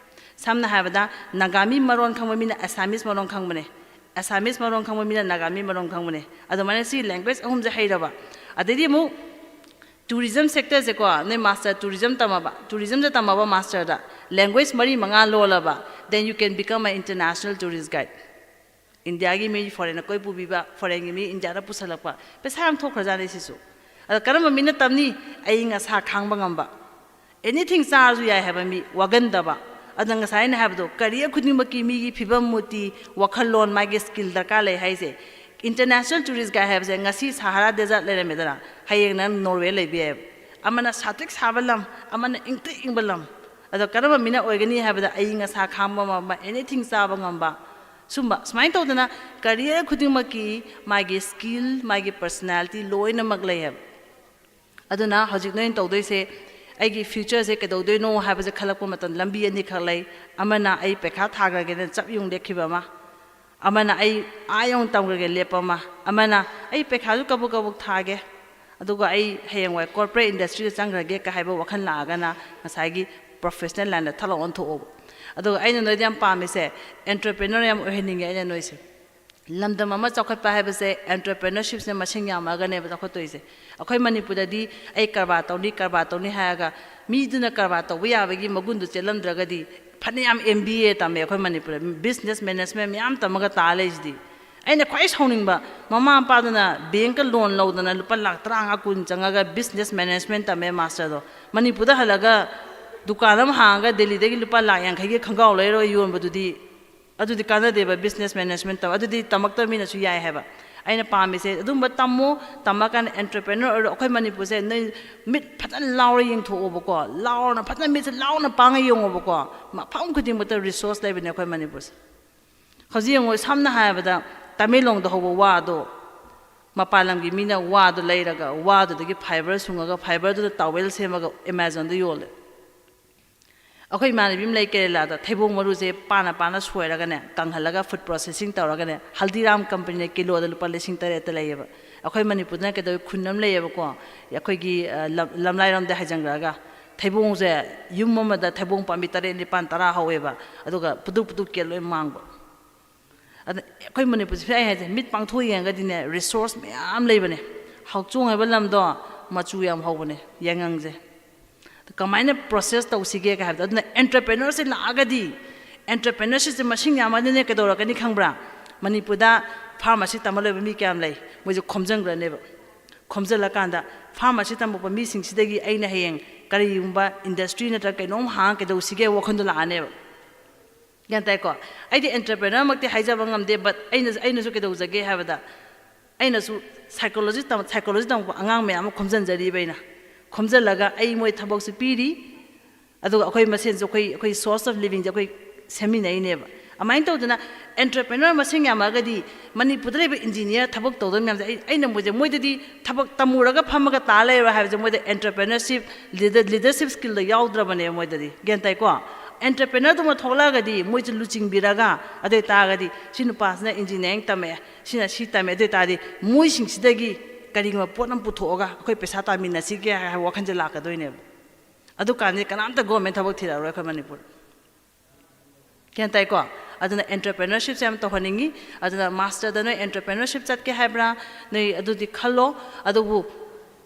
ꯁꯝꯅ ꯍꯥꯏꯔꯕꯗ, ꯅꯥꯒꯥꯃꯤ ꯃꯔꯣꯟ ꯈꯪꯕ ꯃꯤꯅ ꯑꯁꯥꯃꯤꯁ ꯃꯔꯣꯟ ꯈꯪꯕꯅꯦ, ꯑꯁꯥꯃꯤꯁ ꯃꯔꯣꯟ ꯈꯪꯕ ꯃꯤꯅ ꯅꯥꯒꯥꯃꯤ ꯃꯔꯣꯟ ꯈꯪꯕꯅꯦ꯫ ꯑꯗꯨꯃꯥꯏꯅ ꯁꯤ ꯂꯦꯡꯒ꯭ꯋꯦꯖ ꯑꯍꯨꯝꯁꯦ ꯍꯩꯔꯕ, ꯑꯗꯩꯗꯤ ꯑꯃꯨꯛ ꯇꯨꯔꯤꯖꯝ ꯁꯦꯛꯇꯔꯁꯦꯀꯣ, ꯅꯣꯏ ꯃꯥꯁꯇꯔ ꯇꯨꯔꯤꯖꯝ ꯇꯝꯃꯕ, ꯇꯨꯔꯤꯖꯝꯁꯦ ꯇꯝꯃꯕ ꯃꯥꯁꯇꯔꯗ, ꯂꯦꯡꯒ꯭ꯋꯦꯖ ꯃꯔꯤ ꯃꯉꯥ ꯂꯣꯜꯂꯕ, then you can become a international tourist guide꯫ ꯏꯟꯗꯤꯌꯥꯒꯤ ꯃꯤ ꯐꯣꯔꯦꯟꯅ ꯀꯣꯏ ꯄꯨꯕꯤꯕ, ꯐꯣꯔꯦꯟꯒꯤ ꯃꯤ ꯏꯟꯗꯤꯌꯥꯗ ꯄꯨꯁꯜꯂꯛꯄ, ꯄꯩꯁꯥ ꯌꯥꯝ ꯊꯣꯛꯈ꯭ꯔꯖꯥꯠꯅꯤ ꯁꯤꯁꯨ꯫ ꯑꯗꯣ ꯀꯔꯝꯕ ꯃꯤꯅ ꯇꯝꯅꯤ? ꯑꯏꯪ ꯑꯁꯥ ꯈꯥꯡꯕ ꯉꯝꯕ, ꯑꯦꯅꯤꯊꯤꯡ ꯆꯥꯔꯁꯨ ꯌꯥꯏ ꯍꯥꯏꯕ ꯃꯤ, ꯋꯥꯒꯟꯗꯕ꯫ ꯑꯗꯨꯅ ꯉꯁꯥꯏ ꯑꯩꯅ ꯍꯥꯏꯕꯗꯣ, ꯀꯔꯤꯌꯔ ꯈꯨꯗꯤꯡꯃꯛꯀꯤ ꯃꯤꯒꯤ ꯐꯤꯕꯝ ꯃꯨꯔꯇꯤ, ꯋꯥꯈꯜꯂꯣꯟ, ꯃꯥꯒꯤ ꯁ꯭ꯀꯤꯜ ꯗꯔꯀꯥꯔ ꯂꯩ ꯍꯥꯏꯁꯦ꯫ ꯏꯟꯇꯔꯅꯦꯁꯅꯦꯜ ꯇꯨꯔꯤꯁ ꯒꯥꯏꯗ ꯍꯥꯏꯕꯁꯦ ꯉꯁꯤ ꯁꯍꯥꯔꯥ ꯗꯦꯖꯔꯠ ꯂꯩꯔꯝꯃꯦꯗꯅ, ꯍꯌꯦꯡꯅ ꯅꯣꯔꯋꯦ ꯂꯩꯕ ꯌꯥꯏꯑꯕ꯫ ꯑꯃꯅ ꯁꯥꯇ꯭ꯔꯤꯛ ꯁꯥꯕ ꯂꯝ, ꯑꯃꯅ ꯏꯪꯇ꯭ꯔꯤꯛ ꯏꯪꯕ ꯂꯝ꯫ ꯑꯗꯣ ꯀꯔꯝꯕ ꯃꯤꯅ ꯑꯣꯏꯒꯅꯤ ꯍꯥꯏꯕꯗ, ꯑꯏꯪ ꯑꯁꯥ ꯈꯥꯡꯕ ꯉꯝꯕ, ꯑꯦꯅꯤꯊꯤꯡ ꯆꯥꯕ ꯉꯝꯕ, ꯁꯨꯝꯕ ꯁꯨꯃꯥꯏꯅ ꯇꯧꯗꯅ ꯀꯔꯤꯌꯔ ꯈꯨꯗꯤꯡꯃꯛꯀꯤ ꯃꯥꯒꯤ ꯁ꯭ꯀꯤꯜ, ꯃꯥꯒꯤ ꯄꯔꯁꯅꯦꯂꯤꯇꯤ ꯂꯣꯏꯅꯃꯛ ꯂꯩꯌꯦꯕ꯫ ꯑꯗꯨꯅ ꯍꯧꯖꯤꯛ ꯅꯣꯏꯅ ꯇꯧꯗꯣꯏꯁꯦ, ꯑꯩꯒꯤ ꯐ꯭ꯌꯨꯆꯔꯁꯦ ꯀꯩꯗꯧꯗꯣꯏꯅꯣ ꯍꯥꯏꯕꯁꯦ ꯈꯜꯂꯛꯄ ꯃꯇꯝꯗ ꯂꯝꯕꯤ ꯑꯅꯤꯈꯛ ꯂꯩ꯫ ꯑꯃꯅ ꯑꯩ ꯄꯩꯈꯥ ꯊꯥꯈ꯭ꯔꯒꯦꯅ ꯆꯞ ꯌꯨꯡ ꯂꯦꯞꯈꯤꯕ ꯑꯃ, ꯑꯃꯅ ꯑꯩ ꯑꯥ ꯌꯧꯅ ꯇꯝꯈ꯭ꯔꯒꯦ ꯂꯦꯞꯄ ꯑꯃ, ꯑꯃꯅ ꯑꯩ ꯄꯩꯈꯥꯁꯨ ꯀꯕꯛ ꯀꯕꯛ ꯊꯥꯒꯦ, ꯑꯗꯨꯒ ꯑꯩ ꯍꯌꯦꯡꯋꯥꯏ ꯀꯣꯔꯄꯣꯔꯦꯠ ꯏꯟꯗꯁꯇ꯭ꯔꯤꯗ ꯆꯪꯈ꯭ꯔꯒꯦ ꯀ ꯍꯥꯏꯕ ꯋꯥꯈꯜ ꯂꯥꯛꯑꯒꯅ ꯉꯁꯥꯏꯒꯤ ꯄ꯭ꯔꯣꯐꯦꯁꯅꯦꯜ ꯂꯥꯏꯟꯗ ꯊꯥꯗꯣꯛ ꯑꯣꯟꯊꯣꯛꯑꯣꯕ꯫ ꯑꯗꯨꯒ ꯑꯩꯅ ꯅꯣꯏꯗ ꯌꯥꯝ ꯄꯥꯝꯃꯤꯁꯦ, ꯑꯦꯟꯇꯔꯄ꯭ꯔꯦꯅꯔ ꯌꯥꯝ ꯑꯣꯏꯍꯟꯅꯤꯡꯉꯦ ꯑꯩꯅ ꯅꯣꯏꯁꯦ꯫ ꯂꯝꯗꯝ ꯑꯃ ꯆꯥꯎꯈꯠꯄ ꯍꯥꯏꯕꯁꯦ ꯑꯦꯟꯇꯔꯄ꯭ꯔꯦꯅꯔꯁꯤꯞꯁꯤꯅ ꯃꯁꯤꯡ ꯌꯥꯝꯃꯛꯑꯒꯅꯦꯕ ꯆꯥꯎꯈꯠꯇꯣꯏꯁꯦ꯫ ꯑꯩꯈꯣꯏ ꯃꯅꯤꯄꯨꯔꯗꯗꯤ ꯑꯩ ꯀꯔꯕꯥꯔ ꯇꯧꯅꯤ, ꯀꯔꯕꯥꯔ ꯇꯧꯅꯤ ꯍꯥꯏꯔꯒ ꯃꯤꯗꯨꯅ ꯀꯔꯕꯥꯔ ꯇꯧꯕ ꯌꯥꯕꯒꯤ ꯃꯒꯨꯟꯗꯨ ꯆꯦꯜꯂꯝꯗ꯭ꯔꯒꯗꯤ, ꯐꯅꯌꯥꯝ ꯑꯦꯝ ꯕꯤ ꯑꯦ ꯇꯝꯃꯦ ꯑꯩꯈꯣꯏ ꯃꯅꯤꯄꯨꯔꯗ, ꯕꯤꯖꯤꯅꯦꯁ ꯃꯦꯅꯦꯖꯃꯦꯟ ꯃꯌꯥꯝ ꯇꯝꯃꯒ ꯇꯥ ꯂꯩꯁꯤꯗꯤ꯫ ꯑꯩꯅ ꯈ꯭ꯋꯥꯏ ꯁꯥꯎꯅꯤꯡꯕ, ꯃꯃꯥ ꯃꯄꯥꯗꯨꯅ ꯕꯦꯡꯀ ꯂꯣꯟ ꯂꯧꯗꯅ ꯂꯨꯄꯥ ꯂꯥꯛ ꯇꯔꯥꯃꯉꯥ ꯀꯨꯟ ꯆꯪꯉꯒ ꯕꯤꯖꯤꯅꯦꯁ ꯃꯦꯅꯦꯖꯃꯦꯟ ꯇꯝꯃꯦ ꯃꯥꯁꯇꯔꯗꯣ꯫ ꯃꯅꯤꯄꯨꯔꯗ ꯍꯜꯂꯒ ꯗꯨꯀꯥꯟ ꯑꯃ ꯍꯥꯡꯉꯒ ꯗꯦꯜꯂꯤꯗꯒꯤ ꯂꯨꯄꯥ ꯂꯥꯛ ꯌꯥꯡꯈꯩꯒꯤ ꯈꯣꯡꯒ꯭ꯔꯥꯎ ꯂꯩꯔꯒ ꯌꯣꯟꯕꯗꯨꯗꯤ, ꯑꯗꯨꯗꯤ ꯀꯥꯟꯅꯗꯦꯕ, ꯕꯤꯖꯤꯅꯦꯁ ꯃꯦꯅꯦꯖꯃꯦꯟ ꯇꯝ, ꯑꯗꯨꯗꯤ ꯇꯝꯃꯛꯇꯕ ꯃꯤꯅꯁꯨ ꯌꯥꯏ ꯍꯥꯏꯕ꯫ ꯑꯩꯅ ꯄꯥꯝꯃꯤꯁꯦ ꯑꯗꯨꯝꯕ ꯇꯝꯃꯣ, ꯇꯝꯃꯀꯥꯟꯗ ꯑꯦꯟꯇꯔꯄ꯭ꯔꯦꯅꯔ ꯑꯣꯏꯔꯣ꯫ ꯑꯩꯈꯣꯏ ꯃꯅꯤꯄꯨꯔꯁꯦ ꯅꯣꯏ ꯃꯤꯠ ꯐꯖꯅ ꯂꯥꯎꯔ ꯌꯦꯡꯊꯣꯛꯑꯣꯕꯀꯣ, ꯂꯥꯎꯔꯅ ꯐꯖꯅ ꯃꯤꯠꯁꯦ ꯂꯥꯎꯅ ꯄꯥꯡꯉ ꯌꯦꯡꯉꯣꯕꯀꯣ, ꯃꯐꯝ ꯈꯨꯗꯤꯡꯃꯛꯇ ꯔꯤꯁꯣꯔꯁ ꯂꯩꯕꯅꯦ ꯑꯩꯈꯣꯏ ꯃꯅꯤꯄꯨꯔꯁꯦ꯫ ꯍꯧꯖꯤꯛ ꯌꯦꯡꯉꯣ, ꯁꯝꯅ ꯍꯥꯏꯔꯕꯗ ꯇꯃꯦꯡꯂꯣꯡꯗ ꯍꯧꯕ ꯋꯥꯗꯣ ꯃꯄꯥꯟ ꯂꯝꯒꯤ ꯃꯤꯅ ꯋꯥꯗꯨ ꯂꯩꯔꯒ, ꯋꯥꯗꯨꯗꯒꯤ fibre ꯁꯨꯡꯉꯒ, fibre ꯗꯨꯅ towel ꯁꯦꯝꯃꯒ Amazon ꯗ ꯌꯣꯜꯂꯦ꯫ ꯑꯩꯈꯣꯏ ꯏꯃꯥꯟꯅꯕꯤ ꯑꯃ ꯂꯩ ꯀꯦꯔꯦꯂꯥꯗ, ꯊꯩꯕꯣꯡ ꯃꯔꯨꯁꯦ ꯄꯥꯅ ꯄꯥꯅ ꯁꯣꯏꯔꯒꯅꯦ, ꯀꯪꯍꯜꯂꯒ food processing ꯇꯧꯔꯒꯅꯦ, ꯍꯜꯗꯤꯔꯥꯝ ꯀꯝꯄꯅꯤꯅ ꯀꯤꯂꯣꯗ ꯂꯨꯄꯥ ꯂꯤꯁꯤꯡ ꯇꯔꯦꯠꯇ ꯂꯩꯌꯦꯕ꯫ ꯑꯩꯈꯣꯏ ꯃꯅꯤꯄꯨꯔꯗꯅ ꯀꯩꯗꯧꯋꯤ, ꯈꯨꯟ ꯑꯃ ꯂꯩꯌꯦꯕꯀꯣ, ꯑꯩꯈꯣꯏꯒꯤ, ꯑ, ꯂꯝ-, ꯂꯝꯂꯥꯏꯔꯣꯝꯗ ꯍꯥꯏꯖꯟꯈ꯭ꯔꯒ, ꯊꯩꯕꯣꯡꯁꯦ ꯌꯨꯝ ꯑꯃꯗ ꯊꯩꯕꯣꯡ ꯄꯥꯝꯕꯤ ꯇꯔꯦꯠ, ꯅꯤꯄꯥꯟ, ꯇꯔꯥ ꯍꯧꯋꯦꯕ, ꯑꯗꯨꯒ ꯄꯨꯗꯨꯛ ꯄꯨꯗꯨꯛ ꯀꯦꯜ ꯂꯣꯏ ꯃꯥꯡꯕ꯫ ꯑꯗ ꯑꯩꯈꯣꯏ ꯃꯅꯤꯄꯨꯔꯁꯦ, ꯑꯩ ꯍꯥꯏꯁꯦ, ꯃꯤꯠ ꯄꯥꯡꯊꯣꯛꯑ ꯌꯦꯡꯉꯒꯗꯤꯅꯦ, resource ꯃꯌꯥꯝ ꯂꯩꯕꯅꯦ꯫ ꯍꯥꯎꯆꯣꯡ ꯍꯥꯏꯕ ꯂꯝꯗꯣ ꯃꯆꯨ ꯌꯥꯝ ꯍꯧꯕꯅꯦ, ꯌꯥꯏꯉꯪꯁꯦ꯫ ꯀꯃꯥꯏꯅ process ꯇꯧꯁꯤꯒꯦ ꯀꯥꯏ ꯍꯥꯏꯕꯗꯣ, ꯑꯗꯨꯅ entrepreneur ꯁꯦ ꯂꯥꯛꯑꯒꯗꯤ, entrepreneurship ꯁꯦ ꯃꯁꯤꯡ ꯌꯥꯝꯃꯗꯤꯅꯦ ꯀꯩꯗꯧꯔꯛꯀꯅꯤ ꯈꯪꯕ꯭ꯔꯥ? ꯃꯅꯤꯄꯨꯔꯗ pharmacy ꯇꯝꯕ ꯂꯣꯏꯕ ꯃꯤ ꯀꯌꯥꯝ ꯂꯩ? ꯃꯣꯏꯁꯦ ꯈꯣꯝꯖꯤꯟꯈ꯭ꯔꯅꯦꯕ꯫ ꯈꯣꯝꯖꯤꯜꯂꯀꯥꯟꯗ pharmacy ꯇꯝꯃꯛꯄ ꯃꯤꯁꯤꯡꯁꯤꯗꯒꯤ ꯑꯩꯅ ꯍꯌꯦꯡ ꯀꯔꯤꯒꯨꯝꯕ industry ꯅꯠꯇ꯭ꯔꯒ ꯀꯩꯅꯣꯝ ꯍꯥꯡꯉ ꯀꯩꯗꯧꯁꯤꯒꯦ ꯋꯥꯈꯜꯗꯣ ꯂꯥꯛꯑꯅꯦꯕ꯫ ꯒ꯭ꯌꯥꯟ ꯇꯥꯏꯀꯣ? ꯑꯩꯗꯤ entrepreneur ꯃꯛꯇꯤ ꯍꯥꯏꯖꯕ ꯉꯝꯗꯦ, but ꯑꯩꯅ, ꯑꯩꯅꯁꯨ ꯀꯩꯗꯧꯖꯒꯦ ꯍꯥꯏꯕꯗ, ꯑꯩꯅꯁꯨ psychology ꯇꯝ-, psychology ꯇꯝꯃꯛꯄ ꯑꯉꯥꯡ ꯃꯌꯥꯝ ꯑꯃ ꯈꯣꯝꯖꯤꯟꯖꯔꯤꯕ ꯑꯩꯅ꯫ ꯈꯣꯝꯖꯤꯜꯂꯒ ꯑꯩ ꯃꯣꯏ ꯊꯕꯛꯁꯨ ꯄꯤꯔꯤ, ꯑꯗꯨꯒ ꯑꯩꯈꯣꯏ ꯃꯁꯦꯟꯁꯨ ꯑꯩꯈꯣꯏ, ꯑꯩꯈꯣꯏ source of living ꯁꯦ ꯑꯩꯈꯣꯏ ꯁꯦꯝꯃꯤꯟꯅꯩꯅꯦꯕ꯫ ꯑꯗꯨꯃꯥꯏꯅ ꯇꯧꯗꯅ entrepreneur ꯃꯁꯤꯡ ꯌꯥꯝꯃꯛꯑꯒꯗꯤ ꯃꯅꯤꯄꯨꯔꯗ ꯂꯩꯕ engineer ꯊꯕꯛ ꯇꯧꯗꯕ ꯃꯌꯥꯝꯁꯦ, ꯑꯩ, ꯑꯩꯅ ꯃꯣꯏꯁꯦ, ꯃꯣꯏꯗꯗꯤ ꯊꯕꯛ ꯇꯝꯃꯨꯔꯒ ꯐꯝꯃꯒ ꯇꯥ ꯂꯩꯔꯣꯏ ꯍꯥꯏꯕꯁꯦ, ꯃꯣꯏꯗ entrepreneurship, leader-, leadership skill ꯗꯣ ꯌꯥꯎꯗ꯭ꯔꯕꯅꯦꯕ ꯃꯣꯏꯗꯗꯤ꯫ ꯒ꯭ꯌꯥꯟ ꯇꯥꯏꯀꯣ? Entrepreneur ꯗꯨꯃ ꯊꯣꯛꯂꯛꯑꯒꯗꯤ ꯃꯣꯏꯁꯦ ꯂꯨꯆꯤꯡꯕꯤꯔꯒ, ꯑꯗꯨ ꯑꯣꯏ ꯇꯥꯔꯒꯗꯤ ꯁꯤ ꯅꯨꯄꯥꯁꯤꯅ engineering ꯇꯝꯃꯛꯑꯦ, ꯁꯤꯅ ꯁꯤ ꯇꯝꯃꯦ, ꯑꯗꯨ ꯑꯣꯏ ꯇꯥꯔꯗꯤ ꯃꯣꯏꯁꯤꯡꯁꯤꯗꯒꯤ ꯀꯔꯤꯒꯨꯝꯕ ꯄꯣꯠ ꯑꯃ ꯄꯨꯊꯣꯛꯑꯒ ꯑꯩꯈꯣꯏ ꯄꯩꯁꯥ ꯇꯥꯟꯃꯤꯟꯅꯁꯤꯒꯦ ꯍꯥꯏꯕ ꯋꯥꯈꯜꯁꯦ ꯂꯥꯛꯀꯗꯣꯏꯅꯦꯕ꯫ ꯑꯗꯨꯀꯥꯟꯗꯗꯤ ꯀꯅꯥꯝꯇ government ꯊꯕꯛ ꯊꯤꯔꯛꯑꯔꯣꯏ ꯑꯩꯈꯣꯏ ꯃꯅꯤꯄꯨꯔ꯫ ꯒ꯭ꯌꯥꯟ ꯇꯥꯏꯀꯣ? ꯑꯗꯨꯅ entrepreneurship ꯁꯦ ꯌꯥꯝ ꯇꯧꯍꯟꯅꯤꯡꯉꯤ꯫ ꯑꯗꯨꯅ master ꯗ ꯅꯣꯏ entrepreneurship ꯆꯠꯀꯦ ꯍꯥꯏꯕ꯭ꯔꯥ? ꯅꯣꯏ ꯑꯗꯨꯗꯤ ꯈꯜꯂꯣ꯫ ꯑꯗꯨꯕꯨ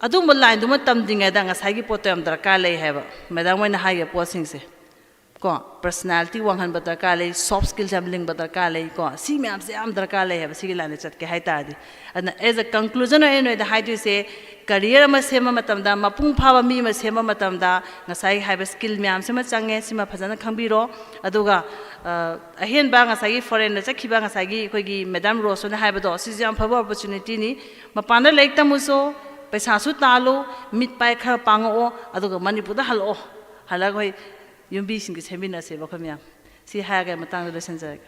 ꯑꯗꯨꯒꯨꯝꯕ line ꯗꯨꯃ ꯇꯝꯗ꯭ꯔꯤꯉꯩꯗ ꯉꯁꯥꯏꯒꯤ ꯄꯣꯠꯇꯣ ꯌꯥꯝ ꯗꯔꯀꯥꯔ ꯂꯩ ꯍꯥꯏꯕ꯫ Madam ꯍꯣꯏꯅ ꯍꯥꯏꯈꯤꯕ ꯄꯣꯠꯁꯤꯡꯁꯦ꯫ ꯀꯣ, personality ꯋꯥꯡꯍꯟꯕ ꯗꯔꯀꯥꯔ ꯂꯩ, soft skill ꯁꯦ ꯌꯥꯝ ꯂꯤꯡꯕ ꯗꯔꯀꯥꯔ ꯂꯩ ꯀꯣ꯫ ꯁꯤ ꯃꯌꯥꯝꯁꯦ ꯌꯥꯝ ꯗꯔꯀꯥꯔ ꯂꯩ ꯍꯥꯏꯕ, ꯁꯤꯒꯤ line ꯗ ꯆꯠꯀꯦ ꯍꯥꯏ ꯇꯥꯔꯗꯤ꯫ ꯑꯗꯨꯅ as a conclusion ꯑꯣꯏꯅ ꯅꯣꯏꯗ ꯍꯥꯏꯗꯣꯏꯁꯦ, career ꯑꯃ ꯁꯦꯝꯕ ꯃꯇꯝꯗ, ꯃꯄꯨꯡ ꯐꯥꯕ ꯃꯤ ꯑꯃ ꯁꯦꯝꯕ ꯃꯇꯝꯗ ꯉꯁꯥꯏ ꯍꯥꯏꯕ skill ꯃꯌꯥꯝꯁꯤꯃ ꯆꯪꯉꯦ, ꯁꯤꯃ ꯐꯖꯅ ꯈꯪꯕꯤꯔꯣ꯫ ꯑꯗꯨꯒ, ꯑ, ꯑꯍꯦꯟꯕ ꯉꯁꯥꯏꯒꯤ foreign ꯗ ꯆꯠꯈꯤꯕ ꯉꯁꯥꯏꯒꯤ ꯑꯩꯈꯣꯏꯒꯤ Madam ꯔꯣꯁ ꯍꯣꯏꯅ ꯍꯥꯏꯕꯗꯣ, ꯁꯤꯁꯨ ꯌꯥꯝ ꯐꯕ opportunity ꯅꯤ꯫ ꯃꯄꯥꯟꯗ ꯂꯥꯏꯔꯤꯛ ꯇꯝꯃꯨꯁꯨ, ꯄꯩꯁꯥꯁꯨ ꯇꯥꯜꯂꯨ, ꯃꯤꯠ ꯄꯥꯏ ꯈꯔ ꯄꯥꯡꯉꯛꯑꯣ, ꯑꯗꯨꯒ ꯃꯅꯤꯄꯨꯔꯗ ꯍꯜꯂꯛꯑꯣ꯫ ꯍꯜꯂꯒ ꯑꯩꯈꯣꯏ ꯌꯨꯝꯕꯤꯁꯤꯡꯁꯦ ꯁꯦꯝꯃꯤꯟꯅꯁꯦꯕ ꯑꯩꯈꯣꯏ ꯃꯌꯥꯝ꯫ ꯁꯤ ꯍꯥꯏꯔꯒ ꯑꯩ ꯃꯇꯥꯡꯗ ꯂꯣꯏꯁꯤꯟꯖꯔꯒꯦ꯫